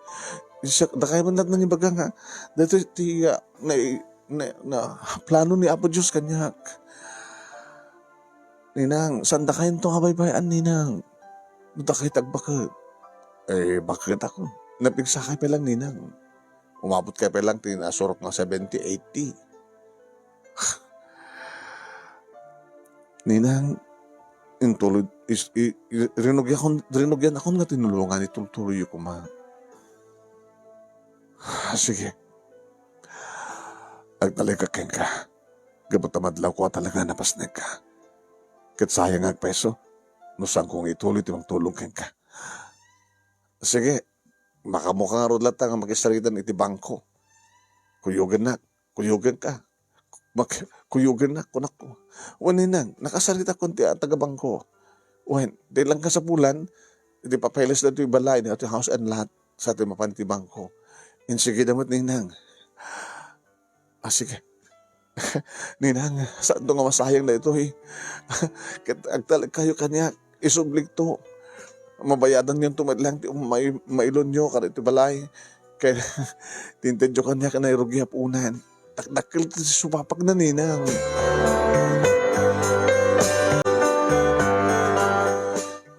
siak, dakay man lat nangibaga nga, daytoy ti, ah, na, na, na, plano ni Apo Dios kaniak. Ninang, saan dakayto nga baybay-an, ninang? No dakay ti agbaket. Eh, baket ako. Napigsakay pa lang, ninang. Umabot kay pay lang ti naasurok nga seventy, eighty. Ninang, intuloy, is-, i-, i-, rinugiakon-, rinugianakon nga tinulongan, itultuloyyo koma. Sige. Agtalekak kenka. Gapu ta madlawko a talaga napasnekka. Ket sayang nga agpeso, no saanko nga ituloy ti mangtulong kenka. Sige, makaammoka ngarud latta nga makisaritan iti bangko. Kuyogennak, kuyogenka. Mak-, kuyogennak, kunakko. Wen, ninang, nakasaritakon ti a taga-bangko. Wen, di lang kasapulan, iti papeles daytoy balay, daytoy house and lot, sa ti mapan iti bangko. Insigida met, ninang. Ah, sige. Ninang, saanto nga masayang daytoy. Ket agtalekkayo kaniak, isublikto. Mabayadanyonto met lang ti may-, mailonyo kada iti balay. Ket ti intedyo kaniak a nairugi a puonan. Dakdakkel ti sumapakna, ninang.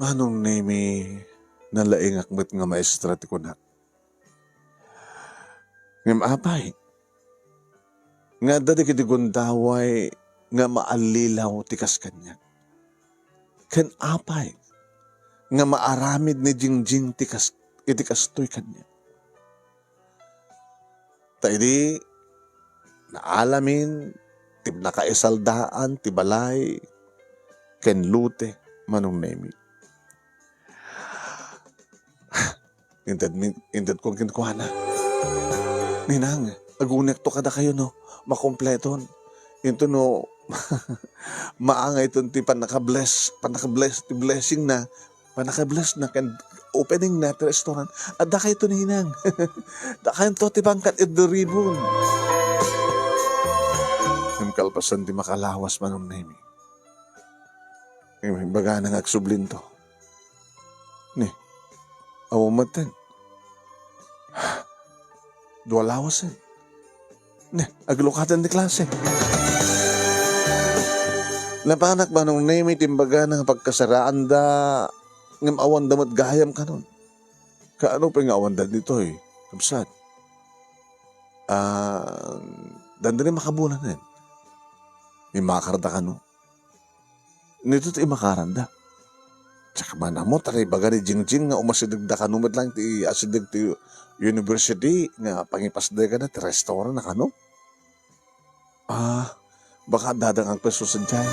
Manong Nemi, nalaingak met nga maestra ti kunak. Ngem apay, nga adda dagiti gundaway nga maallilaw ti kas kaniak? Ken apay nga maaramid ni Jingjing ti kas-, iti kastoy kaniak? Ta idi naalamin ti nakaisaldaan ti balay ken lote, Manong Nemi. Inted mi-, intedko kenkuana. Ninang, aguniakto kadakayo no makompleton. Intono maangayton ti pannaka-bless, pannaka-bless, ti blessing na, pannaka-bless na ken opening na ti restaurant. Adda kayto, ninang. Dakayonto ti pangkat ed the ribbon. Ngem kalpasan ti makalawas, Manong Nemi. Imbagana nga agsublinto. Ni, awan metten. Dua lawasen. Ni, aglukaten ti klase. Napanak, Manong Nemi, ti imbagana nga pagkasaraanda, ngem awanda met gayam kanon. Kaano pay nga awanda ditoy, kabsat? Ah, dandani makabulanen. Imakarda kano? Nito ti imakaranda. Diak man ammo, ta naibaga ni Jingjing nga umasidegda kano met lang ti asideg ti university nga pangipasdegana ti restaurant na kano. Ah, baka adda nga agpeso sadiay.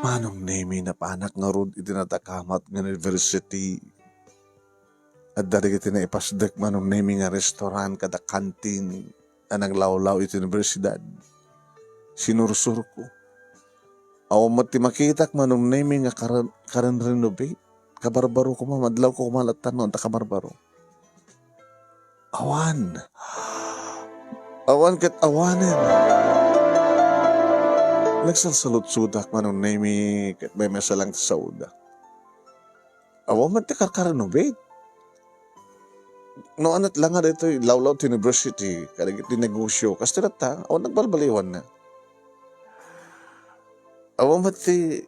Manong Nemi, napanak ngarud iti nadakamat nga university. Adda dagiti naipasdek, Manong Nemi, nga restaurant kada kantin a nanglawlaw iti universidad. Sinursurko. Awan met ti makitak, Manong Nemi, nga karen-, karen-renovate. Kabarbaro koma, madlawko koma latta no adda kabarbaro. Awan. Awan ket awanen. Nagsalsaludsodak, Manong Nemi, ket maymaysa lang ti saoda. Awan met ti karkarenovate. No, anat la nga daytoy lawlaw ti university, kadagiti negosyo, kastoy latta, awan nagbalbaliwanna. Awan met ti,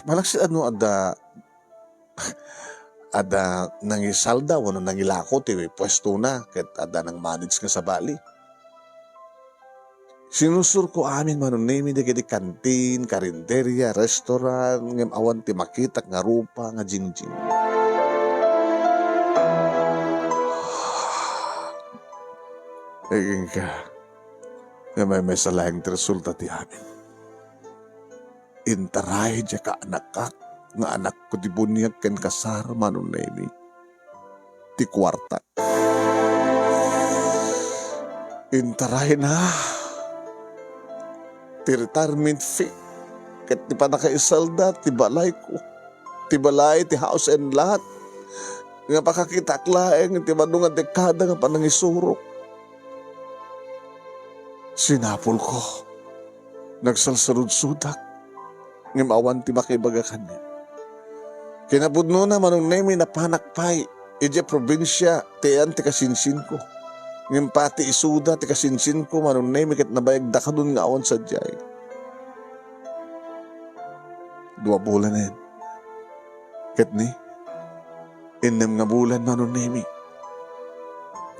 malaksid no adda, adda nangisalda wenno nangilako ti puestona, ket adda nangmanage nga sabali. Sinursurko amin, Manong Nemi, dagiti kantin, karinderia, restaurant, ngem awan ti makitak nga rupa nga Jingjing. Agingga, nga maymaysa laeng ti resulta ti amin. Intaray diay kaanakak nga anakko ti buniag ken kasar, Manong Nemi, ti kuartak. Intarayna ti retirement fee ket ti pannakaisalda ti balayko, ti balay, ti house and lot nga pakakitak laeng iti madu nga dekada nga panangisurok. Sinapulko. Nagsalsaludsodak, ngem awan ti makaibaga kaniak. Kinapudnona, Manong Nemi, napanak pay idiay probinsia ti ayan ti kasinsinko. Ngem pati isuda ti kasinsinko, Manong Nemi, ket nabayagda kadun nga awan sadiay. Dua bulanen. Ket ni, innem nga bulan, Manong Nemi,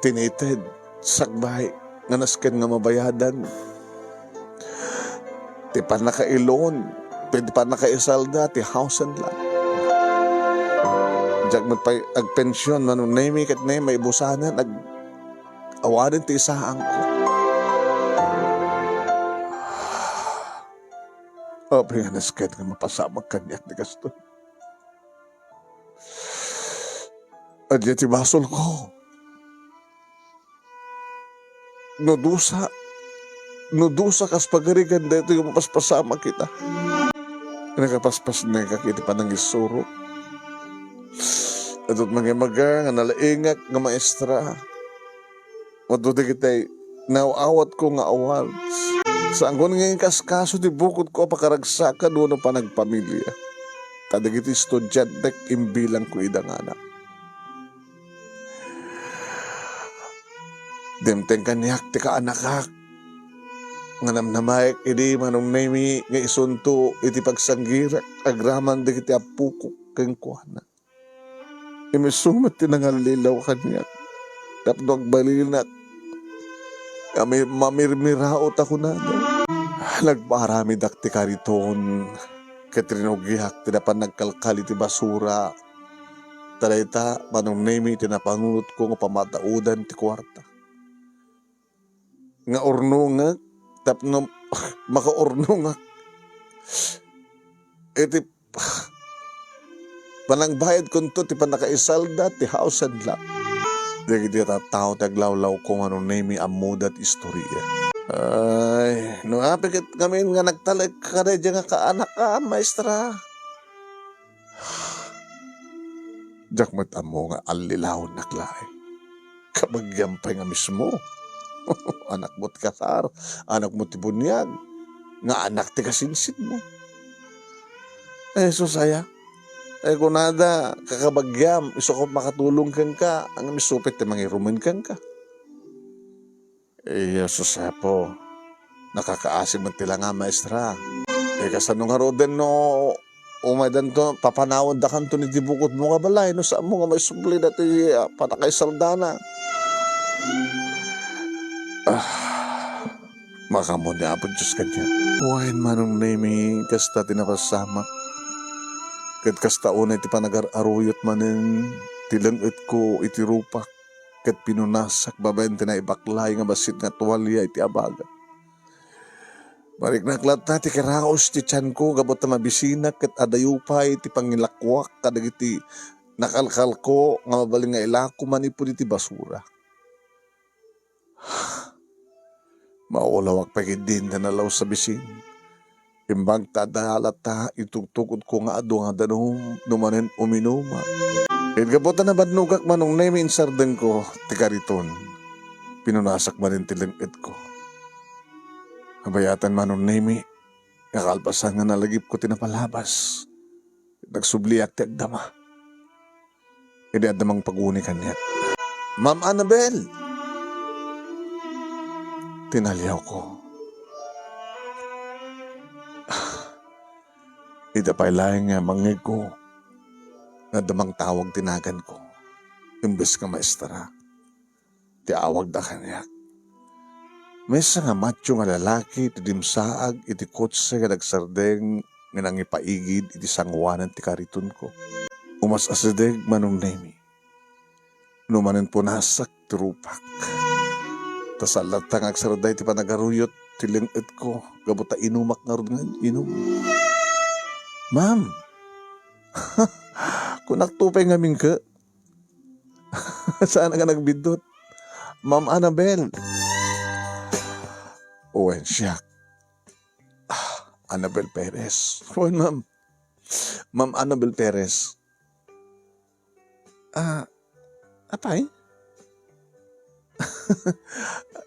tinited, sakbay, nga nasken nga mabayadan ti pannakailoan, ti pannakaisalda ti house and lot. Diak met pay agpension, Manong Nemi, ket ni, maibusanen, ag-, awanen ti isaangko. Apay nga nasken nga mapasamak kaniak ti kastoy? Ania ti basolko? No dusa, no dusa kas pagarigan daytoy nga mapaspasamak ita. Nakapaspasnekak iti panangisuro. Adut mangimaga nga nalaingak nga maestra. Adu dagiti naaw-awatko nga awards. Saanko nga inkaskaso ti bukodko a pakaragsakan wenno panagpamilia. Ta dagiti estudiantek imbilangko ida nga anak. Dimteng kaniak ti kaanakak nga namnamaek idi Manong Nemi nga isunto iti pagsanggirak agraman dagiti appokok kenkuana. Isu met ti nangallilaw kaniak tapno agbalinak nga mi-, mamirmiraot a kunada. Nagpaaramidak ti kariton ket rinugiak ti napan nagkalkal iti basura. Ta dayta, Manong Nemi, ti napanunotko nga pamadaodan ti kuarta. Nga urnongak tapno makaurnongak iti panangbayadkonto ti pannakaisalda ti house and lot. Dagiti tattao ti aglawlawko, Manong Nemi, ammoda ti istoria. Ay, no apay ket ngamin nga nagtalek kadaydiay nga kaanak a maestra. Diak met ammo nga allilawennak laeng. Kabagiam pay nga mismo. Anakmo ti kasar, anakmo ti buniag, nga anak ti kasinsinmo. Ay, sus, aya. Ay, kunada, kakabagiam, isuko makatulong kenka, nga misupit ti mangirumen kenka. Iya, sus, Apo. Nakakaasi met ti langa, maestra. Eh, kasano ngaruden no umaydanto, papanawandakanto iti bukodmo nga balay no saanmo nga maisubli dati, ah, pannakaisaldana? Ah, makaammo ni Apo Dios kaniak. Wen, Manong Nemi, kasta ti napasamak. Ket kasta unay ti panagar-aruyot manen ti leng-etko iti rupak. Ket pinunasak babaen ti naibaklay nga bassit nga tualia iti abaga. Mariknak latta ti kiraus ti tianko gapu ta mabisinak ket adayo pay ti pangilakuak kadagiti nakalkalko nga mabalin nga ilako manipud iti basura. Maulawak pay ketdin ta nalaus a bisin. Imbag ta adda latta, intugtugodko nga adu nga danum no manen uminuma. Ket gapu ta nabannogak, Manong Nemi, insardengko ti kariton. Pinunasak manen ti leng-etko. Kabayatan, Manong Nemi, nga kalpasan nga nalagipko ti napalabas. Nagsubliak ti agdama. Idi adda mangpaguni kaniak, "Ma'am Annabel!" Tinaliawko. Ita pay laeng nga mangngegko, nga adda mangtawag ti naganko, imbes nga maestra. ti awagda kaniak. Maysa nga matio nga lalaki ti dimsaag iti kotse nga nagsardeng nga nangipaigid iti sangoanan ti karitonko. Umas-asideg, Manong Nemi. No manen punasak ti rupak. Ta saan latta nga agsarday ti panagaruyot ti leng-etko gapu ta inumak ngarud nga inum. Ma'am! Kunakto pay ngamin ke. Saan nga nagbiddut? Ma'am Annabel. Wen, siak. Ah, Annabel Perez. Wen, ma'am. Ma'am Annabel Perez. Ah, apay?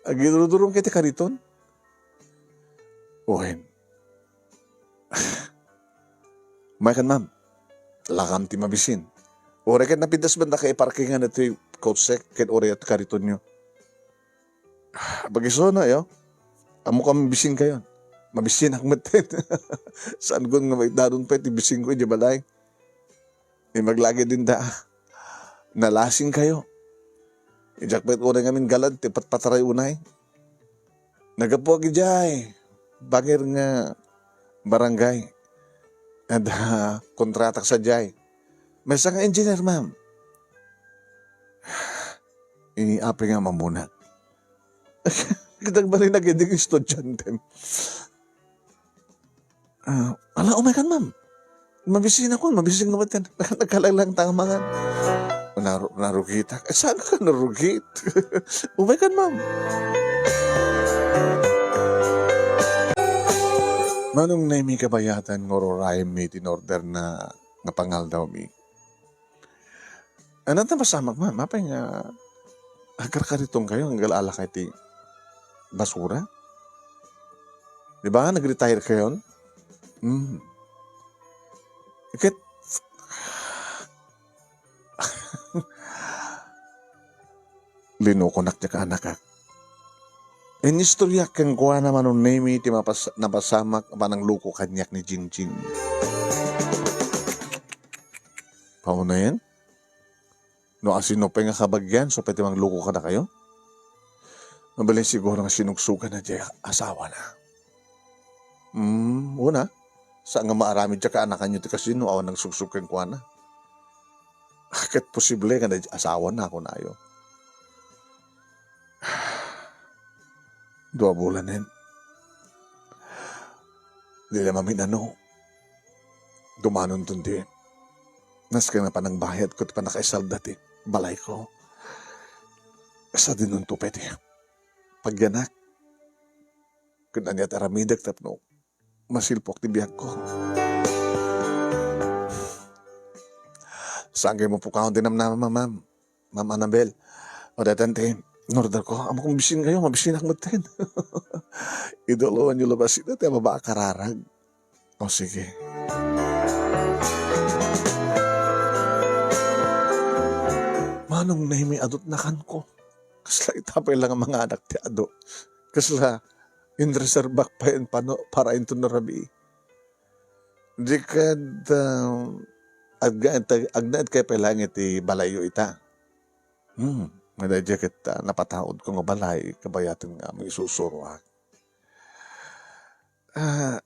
Agidurudurong kay ti kariton? Wen. Maykan, ma'am. Lakam ti mabisin. Uray ket napintas banda kay parkingan datoy kotse ket uray at karitonyo. Pag-isuna, yo. Ammo ka mabisin kayon. Mabisin ak met. Saan kun nga maitdadon pay ti bisin ko idiay balay. Imbag la ket dinta, nalasingkayo. Diak met unay ngamin galante patpataray unay. Naggapuak idiay bangir nga barangay. Adda kontratak sadiay. Maysa nga engineer, ma'am. Apay nga mamuna. Ket agbalin nga idi estudiantem. Ah, ala, umaykan, ma'am. Mabisinak, mabising nga baten. Nagkalalang ta nga mangan. Naru-, narugitak. Eh, saan ka narugit? Umaykan, ma'am. Manong Nemi, kabayatan nga ururayem mi ti in-order na nga pangaldawmi. Ania ti napasamak, ma'am? Apay nga agkarkaritongkayo, agala-alakayo ti basura? Di ba, nag-retire kayon? Hmm. Ket, linukonak ti kaanakak. Inistoryak kenkuana, Manong Nemi, ti mapas-, napasamak a panangluko kaniak ni Jingjing. Paunayen? No asino pay nga kabagian, isu pay ti mangluko kadakayo? Mabalin siguro nga sinugsoganna diay asawana. Hmm, una, saan nga maaramid diay kaanakanyo ti kasino awan nagsugsog kenkuana? Ket posible nga diay asawana, kunayo. Dua bulanen. Di la mamin-ano. Dumanonton ti nasken nga panangbayadko ti pannakaisalda ti balayko. Sadinonto pay ti pagyanak ken ania ti aramidek tapno masilpok ti biagko. Saan kayo mapukawan ti namnama, ma'am? Ma'am Annabel, o daytan ti in-order ko. Ammok nga mabisinkayo, mabisinak metten. Idoloanyo labat ita ti ababa a kararag. O, sige. Manong Nemi, adut nakanko. Kasla ita pay la nga manganak ti adu. Kasla inreserbak pay pano para inton no rabii. Di kad, ah, agnaed ta-, agnaed kayo pay laeng iti balayyo ita. Hmm, nga daydiay ket, ah, napataudko nga balay, kabayaten nga mangisusuroak. Ah,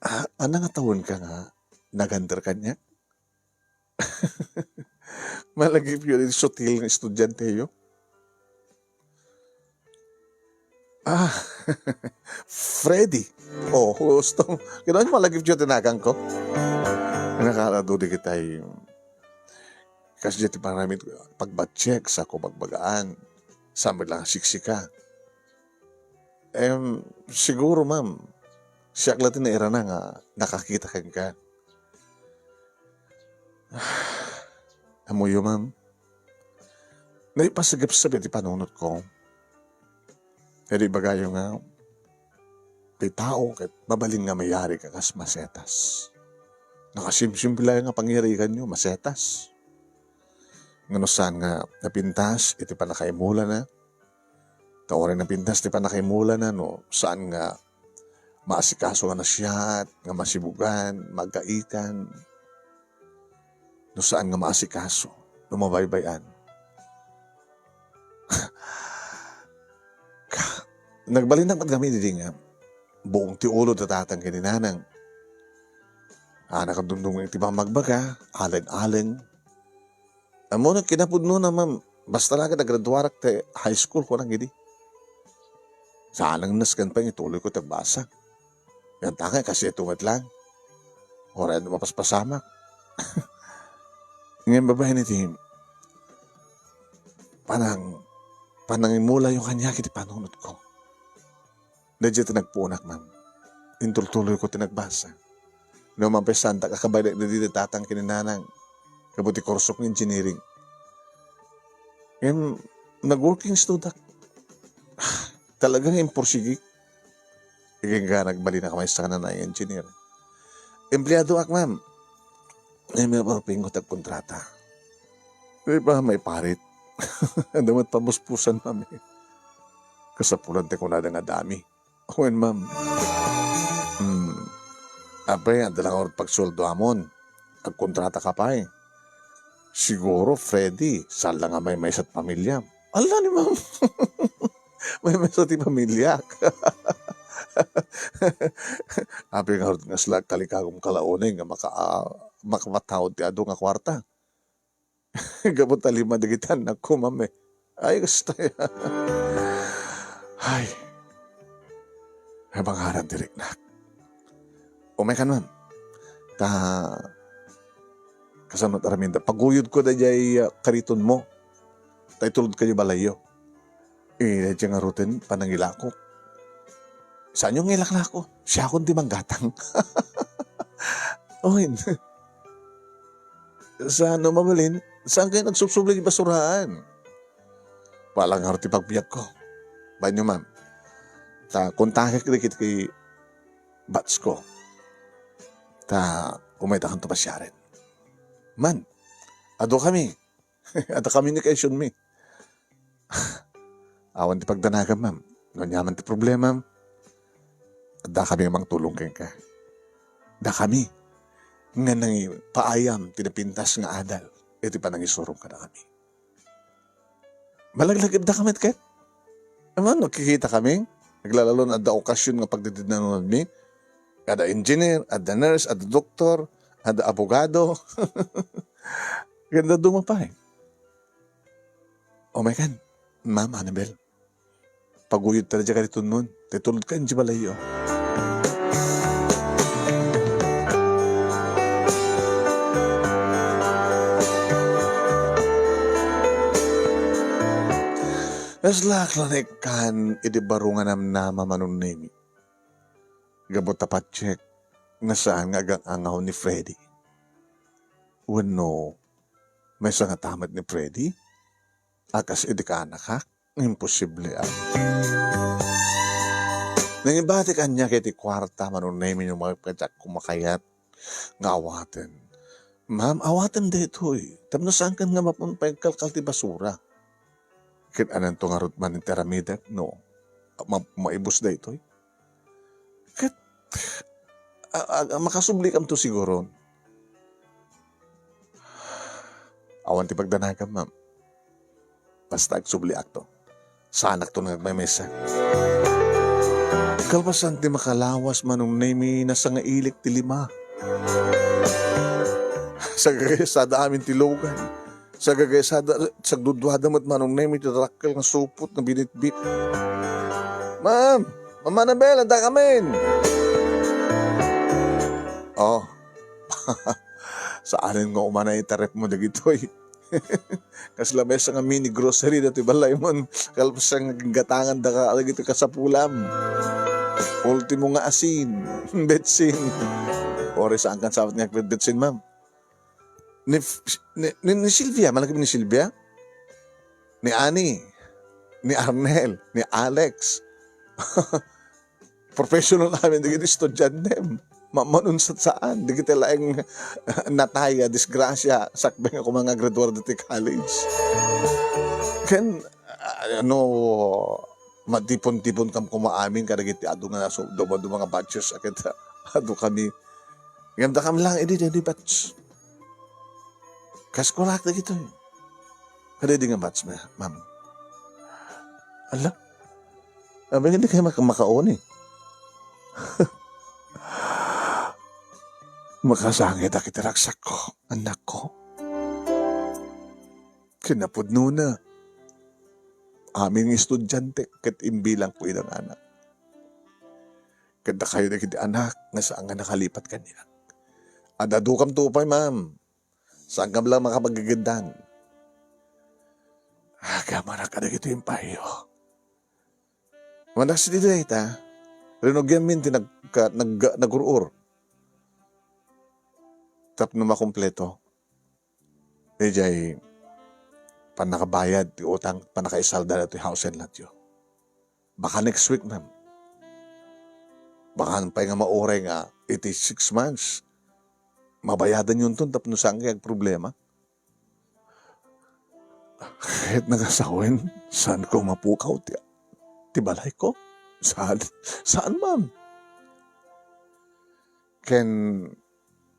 ah, ania nga tawenka nga nag-under kaniak? Malagipyo ti sutil nga estudianteyo. Ah, Freddy. O, husto. Kinuna malagipyo ti naganko. Nakala, adu dagitay kasdiay ti panaramid, pagbatsek, sako bagbagaan. Saan met la nga siksika. Em, siguro, ma'am, siak la ti nairana nga nakakita kenka. Ammoyo, ma'am, naipasagepsep iti panunotko. Kadi ibagayo nga, ti tao ket mabalin nga mayari ka kas masetas. Nakasimsimple nga pangiriganyo, masetas. Nga no saan nga napintas iti pannakaimulana, ta uray napintas ti pannakaimulana, no saan nga maasikaso nga nasiat, nga masibugan, magaitan, no saan nga maasikaso, no mabaybay-an. Nagbalinak met ngamin idi nga buong ti ulo da tatang ken ni nanang. Anak, dumdumngeg ti pammagbaga, aleng-aleng. Ammok kinapudnona, ma'am, basta la ket agraduarak ti high school, kunana idi. Saan nga nasken pay nga ituloyko ti agbasa. Ngem ta kay kasdiay met laeng. Uray no mapaspasamak. Ngem babaen iti panang-, panangimulayo kaniak iti panunotko. Daydiay ti nagpuonak, ma'am. Intultuloyko ti nagbasa. No mapay saantak a kabaelan idi ti tatang ken ni nanang, gapu ti kursok nga engineering. Ngem nag-working studiak. Talaga nga imporsigik. Ikenka, nagbalinak maysa nga nanay engineer. Empleadoak, ma'am. Ngem, ma'am, pingo ti agkontrata. Di ba, maiparit? Adda met pamuspusan, ma'am, eh. Kasapulan ti kunada nga dami. Wen, ma'am. Hmm. Apay, adda la nga pagsueldoamon. Agkontrataka pay. Siguro, Freddy, saan la nga maymaysa ti pamiliam. Ala ni, ma'am. Maymaysa ti pamiliak. Apay ngarud nga sila kalikagom kalaunay nga maka-, ah, makapataud ti adu nga kuarta. Gapu ta lima dagiti annakko, ma'am, eh. Ay, kasta. Ay. Ay, bangaran ti riknak. Umaykan, ma'am. Ta, kasano ti aramidda? Paguyodko daydiay, ah, karitonmo. Ta itulodka idiay balayyo. Eh, daydiay ngaruden, panangilakok. Saanyo nga ilaklako? Siakon ti manggatang. Oy, saan no mabalin? Saankayo agsubsubli iti basuraan? Bahala ngarud ti pagbiagko. Bainyo, ma'am. Ta, kontakek dagiti batchko. Ta, umaytakanto pasiaren. Man, adu kami. Adda communication mi. Awan ti pagdanagam, ma'am. No ania man ti problemam, adda kami nga mangtulong kenka. Adda kami nga nangipaayam ti napintas nga adal iti panangisurom kadakami. Malaglagipda kami ket. Aman, nagkikita kami. Naglalalo na adda okasyon nga pagdidinanonmi. Adda engineer, adda nurse, adda doktor, adda abogado. Ganda dumapay. Oh my God, Ma'am Annabel, paguyod ta daydiay karitonmon, ta itulodka idiay balayyo. Naslak la naikkan idi baro nga namnama Manong Nemi. Gapu ta patiek nga saan nga agang-angaw ni Freddy. Wenno, maysa ngata met ni Freddy a kas idi kaanakak? Imposible, ah. Nangibatik ania ket ti kuarta, Manong Nemi, no mapatiekko makayat nga awaten. Ma'am, awatem daytoy. Tapno saankan nga mapon pay agkalkal ti basura. Ket ananto ngarud man ti aramidek no ma-, maibus daytoy? Ket, a-, a-, makasublikamto siguron. Awan ti pagdanagam, ma'am. Basta agsubliakto. Saanakto nga agmaymaysa. Kalpasan ti makalawas, Manong Nemi, nasangailik ti lima. Sagagaysada amin ti lugan. Sagagaysada, sagduduada met, Manong Nemi, ti dakkel nga supot nga binitbit. Ma'am! Ma'am Annabel, adda kamin! Oh. Saanen nga umanay ti repmo dagitoy. Kasla maysa nga mini grocery dati balaymo. Kalpasan nga gatangan daka dagiti kasapulam. Ultimo nga asin, betsin. Ore, saankan sabet nga betsin, ma'am? Ni, ni, ni, ni Silvia, malagip ni Silvia? Ni Ani, ni Arnel, ni Alex. Professional amin dagiti estudiantem. Ma-, manunsatsaan, dagiti laeng natay a disgrasya, sakbay nga koma nga graduar diti college. Ken, ah, ano, matipon-tipon kam koma amin kadagiti adu nga nasu-, dumaduma nga batches a ket adu kami. Ngem dakami lang idi, idi batch. Kas kunak dagitoy. Kadaydi nga batch, ma-, ma'am. Ala? Abay, hindi kayo maka-, makauni. Makasangit a kiti ragsakko, anakko. Kinapudnona. Amin nga estudiante, ket imbilangko idang anak. Ket dakayo dagiti anak nga saan nga nakalipat kaniak. Ad-adukamto pay, ma'am. Saankam lang makapagagiddan. Agamanak kadagitoy impayo. Managsidi dayta, rinugianmin ti nagka-, nag-, nagur-or. Tapno makumpleto. Idiay pannakabayad ti utang, pannakaisalda datoy house and lot yo. Baka next week, ma'am. Baka pay nga mauray nga iti six months, mabayadan yunton tapno saan kay agproblema. Ket nagasawen, saan ko mapukaw ti, ti balay ko? Saan, saan, ma'am? Ken,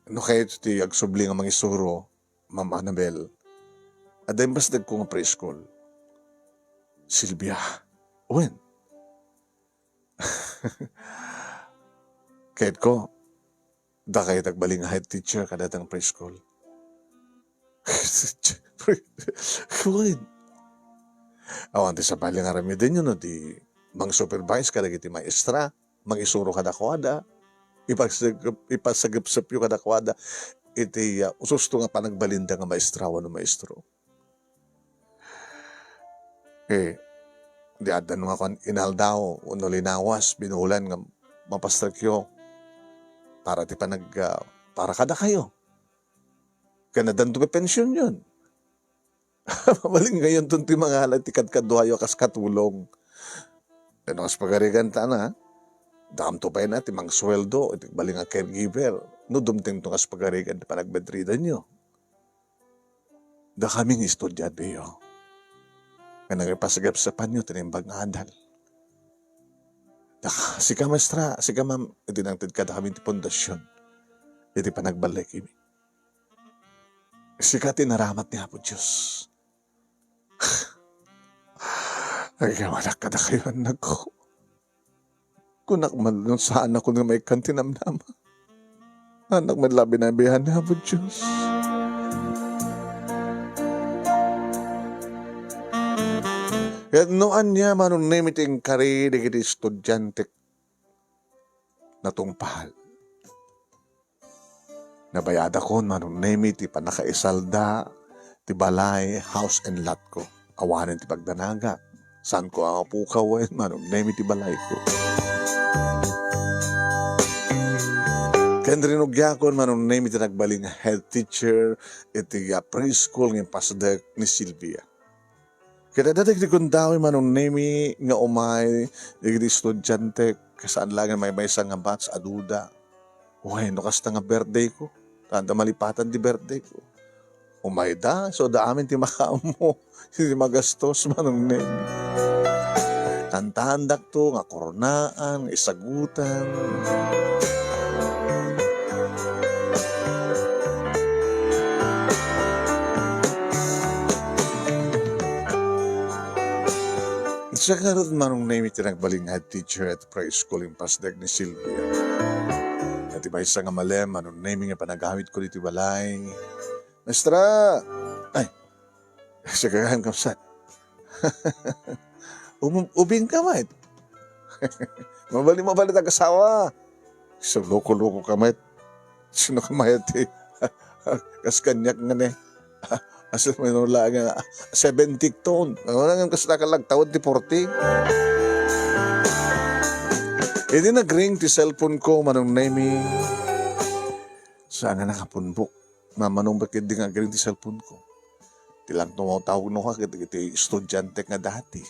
no kayo ti agsubli nga mangisuro, Ma'am Annabel, Adda impasdekko nga preschool. Silvia, wen. Ket ko, dakay ti agbalin nga head teacher kadayta nga preschool. Wen. Awan ti sabali nga aramidenyo no di mang-supervise kadagiti maestra, mangisuro kadakuada, ipasagep-, ipasagepsepyo kadakuada iti, ah, ususto nga panagbalinda nga maestra wenno maestro. Eh, di adda no nga kuan, inaldaw wenno linawas, binulan nga mapastrekyo para ti panag-, ah, para kadakayo. Ken addanto pensionyon. Mabalingayon ton ti mangala ti kadkaduayo a kas katulong. Ken no kas pagarigan ta na, dakamto pay na ti mangsueldo iti agbalin nga caregiver no dumtengto kas pagarigan ti panagbedridanyo. Dakami nga estudianteyo. Nga nangipasagepsepanyo ti naimbag nga adal. Dak-, sika, maestra, sika, ma'am, iti nangted kadakami ti pundasyon iti panagballekmi. Sika ti inaramat ni Apo Dios. Agyawanak kadakayo, annakko. Kunak man no saanakon nga maikkan ti namnama. Annak met la binabian ni Apo Dios. Ket no ania, Manong Nemi, ti inkari dagiti estudiantek natungpal. Nabayadakon, Manong Nemi, ti pannakaisalda ti balay, house and lot ko. Awanen ti pagdanagak. Saanko a mapukaw wen, Manong Nemi, ti balayko. Ken rinugiakon, Manong Nemi, ti nagbalin nga head teacher iti, ah, preschool nga impasdek ni Silvia. Ket adda dagiti gundaway, Manong Nemi, nga umay dagiti estudiante, saan laeng maymaysa nga batch a duda. Wen, no kasta nga birthday ko, ta adda malipatan ti birthday ko. Umayda, isuda amin ti makaammo, ti magastos, Manong Nemi. Tantaandakto nga koronaan, nga isagutan. Siak ngarud, Manong Nemi, ti nagbalin nga head teacher iti preschool impasdek ni Silvia. Iti maysa nga malem, Manong Nemi, nga panagawidko ditoy balay. Maestra! Ay, siak gayam, kamsat. Um-, ubing ka met. Mabali, mabali, agassawa. Isu loko-loko ka met. Sino ka met, eh? Kas kaniak nga ne. Asa manen la nga seventy ton. Ano nga kasta ka lagtawon ti forty? Idi nagring ti cellphone ko, Manong Nemi. Saan nga nakapunbok. Mamano met ketdi nga agring ti cellphone ko. Ti lang tumawtawag no ka ket iti estudiantek nga dati.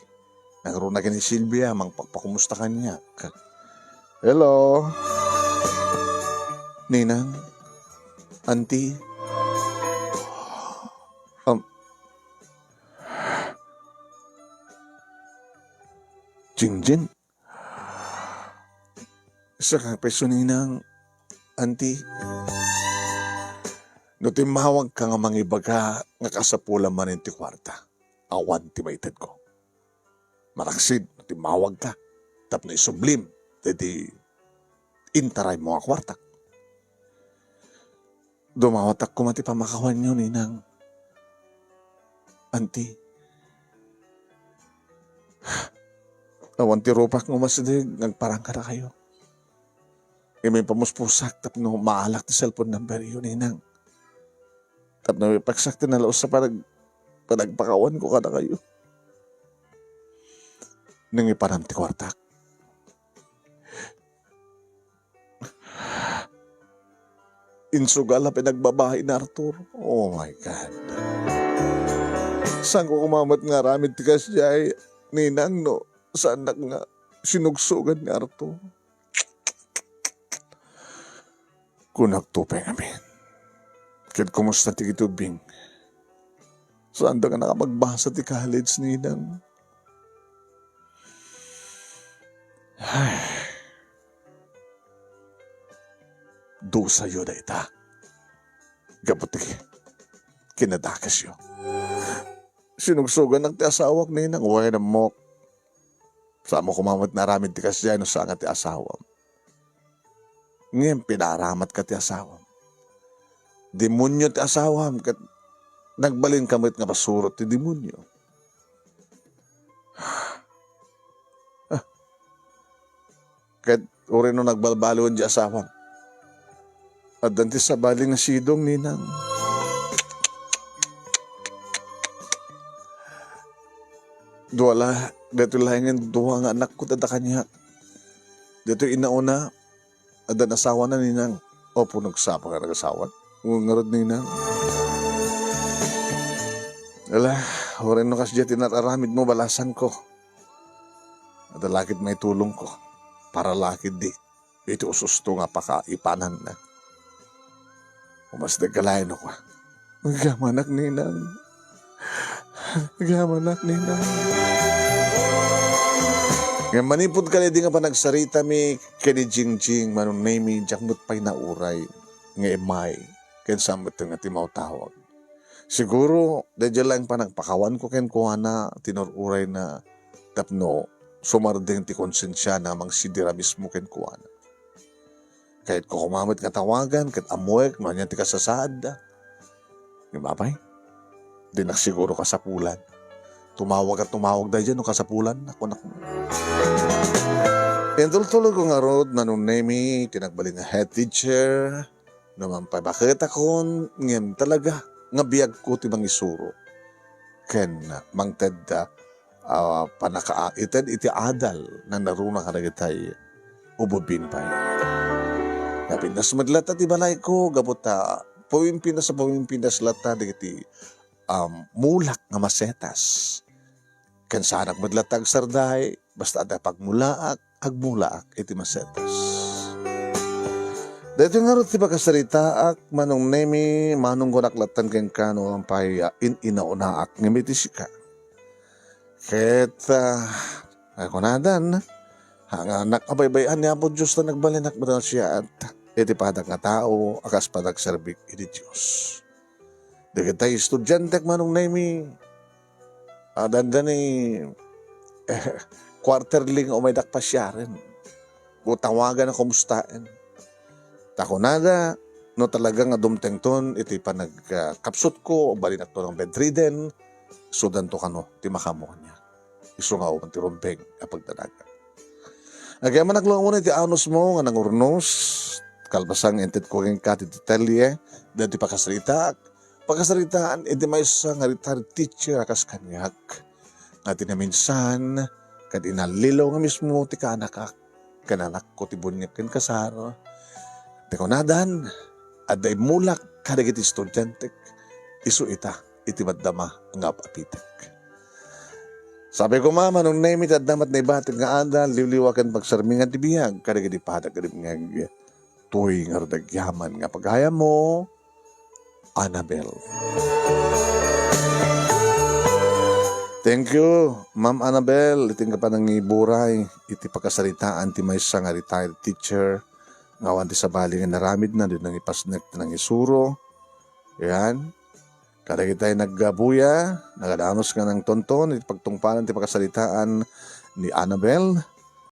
Nangruna ken ni Silvia, mangpakpakumusta kaniak. Hello? Ninang? Auntie? Um, Jingjing? Saka peso, Ninang, Auntie. No timmawag ka nga mangibaga nga kasapulan manen ti kuarta, awan ti maitedko. Maraksid no timmawag ka tapno isublim daydi intaraymo nga kuartak. Dumawatak koma ti pammakawanyo, Ninang. Auntie. Awan ti rupak nga umasdeg nga agparang kadakayo. Immay pamuspusak tapno maalak ti cellphone numberyo, Ninang. Tapno ipaksak ti nalaus a panag-, panagpakawanko kadakayo. Nangiparam ti kuartak. Insugal a pinagbabain ni Arthur. Oh my God. Saanko koma met nga aramid ti kasdiay, Ninang, no saannak nga sinugsugan ni Arthur? Kunak to pay ngamin. Ket kumusta ti kitubing? Saanda nga nakapagbasa ti college, Ninang? Ay. Dusayo dayta. Gapu ti kinadakesyo. sinugsuganak ti asawak, ninang. Wen, ammok. Saan mo koma met naaramid ti kasdiay no saan nga ti asawam. Ngem pinaaramatka ti asawam. Demonio ti asawam, ket nagbalinka met nga pasurot ti demonio. Ah, ket uray no nagbalbaliwen ti asawam, addan ti sabali nga sidong, ninang. Dua la, daytoy laengen dua nga anakko ti adda kaniak. Daytoy inauna, addan asawana, ninang. Apo, nagsapa nga nagasawa. Ngarud, ninang. Ala, uray no kasdiay ti nararamidmo, balasanko. Adda la ket maitulongko. Para la ket di iti ususto nga pakaipananna. Umasdek ka laeng, no, kua. Agyamanak, ninang. Agyamanak, ninang. Ngem manipud kadaydi nga panagsaritami ken ni Jingjing, Manong Nemy, diak met pay nauray nga immay ken saan met nga timmawtawag. Siguro, daydiay laeng panagpakawanko kenkuana ti inur-urayna tapno sumardeng ti konsensiana nga mangsidira mismo kenkuana. Kayatko koma met nga tawagan ket ammoek no ania ti kasasaadda. Ngem apay, dinak siguro kasapulan. Tumawag ket tumawag daydiay no kasapulanna, kunak. Intultulogko ngarud, Manong Nemy, ti nagbalin nga head teacher, no mangpabaketakon, ngem talaga nga biagko ti mangisuro ken mangted, ah, pannakaited iti adal nga naruna kadagitay ububin pay. Napintas met latta ti balayko gapu ta pumimpinas a pumimpinas latta dagiti, um, mulak nga masetas. Ken saanak met latta agsarday, basta adda pagmulaak, agmulaak iti masetas. Daytoy ngarud ti pakasaritaak, Manong Nemy, manunggonak lattan kenka no mangpay, ah, in-inaunaak ngem iti sika. Ket, ah, kunadan, nga anak a baybay-an ni Apo Dios ta nagbalinak met a nasayaat iti padak nga tao a kas panagserbik iti Dios. Dagitay estudiantek, Manong Nemy, adda ni, eh, quarterly nga umaydak pasiaren. Tawagan a kumustaen. Ta kunada, no talaga nga dumtengton iti panagkapsutko, balinakto nga bedridden, isudanto kano ti makaammo kaniak. Isu nga awan ti rumbeng a pagdanagan. Agyamanak laeng iti anusmo nga nangurnos, kalpasan nga intedko kenka ti detalye daytoy pakasaritaak. Pakasaritaan iti maysa nga retired teacher a kas kaniak, nga ti naminsan ket inallilaw nga mismo ti kaanakak ken anakko ti buniag ken kasar. Ti kunadan, adda immulak kadagiti estudiantek, isu ita iti madama nga ap-apitek. Sapay koma, Manong Nemy, ti adda met naibatik nga adal, liwliwa ken pagsermingan ti biag kadagiti padak ket bungag. Toy ngarud agyaman nga pagayammo, Annabel. Thank you, Ma'am Annabel, iti nga panangiburay iti pakasaritaan ti maysa nga retired teacher nga awan ti sabali nga naramidna, di nangipasnek ti nangisuro. Yan. Kadagitay naggabuya, nagadanos nga nangtonton iti pagtungpalan ti pakasaritaan ni Annabel.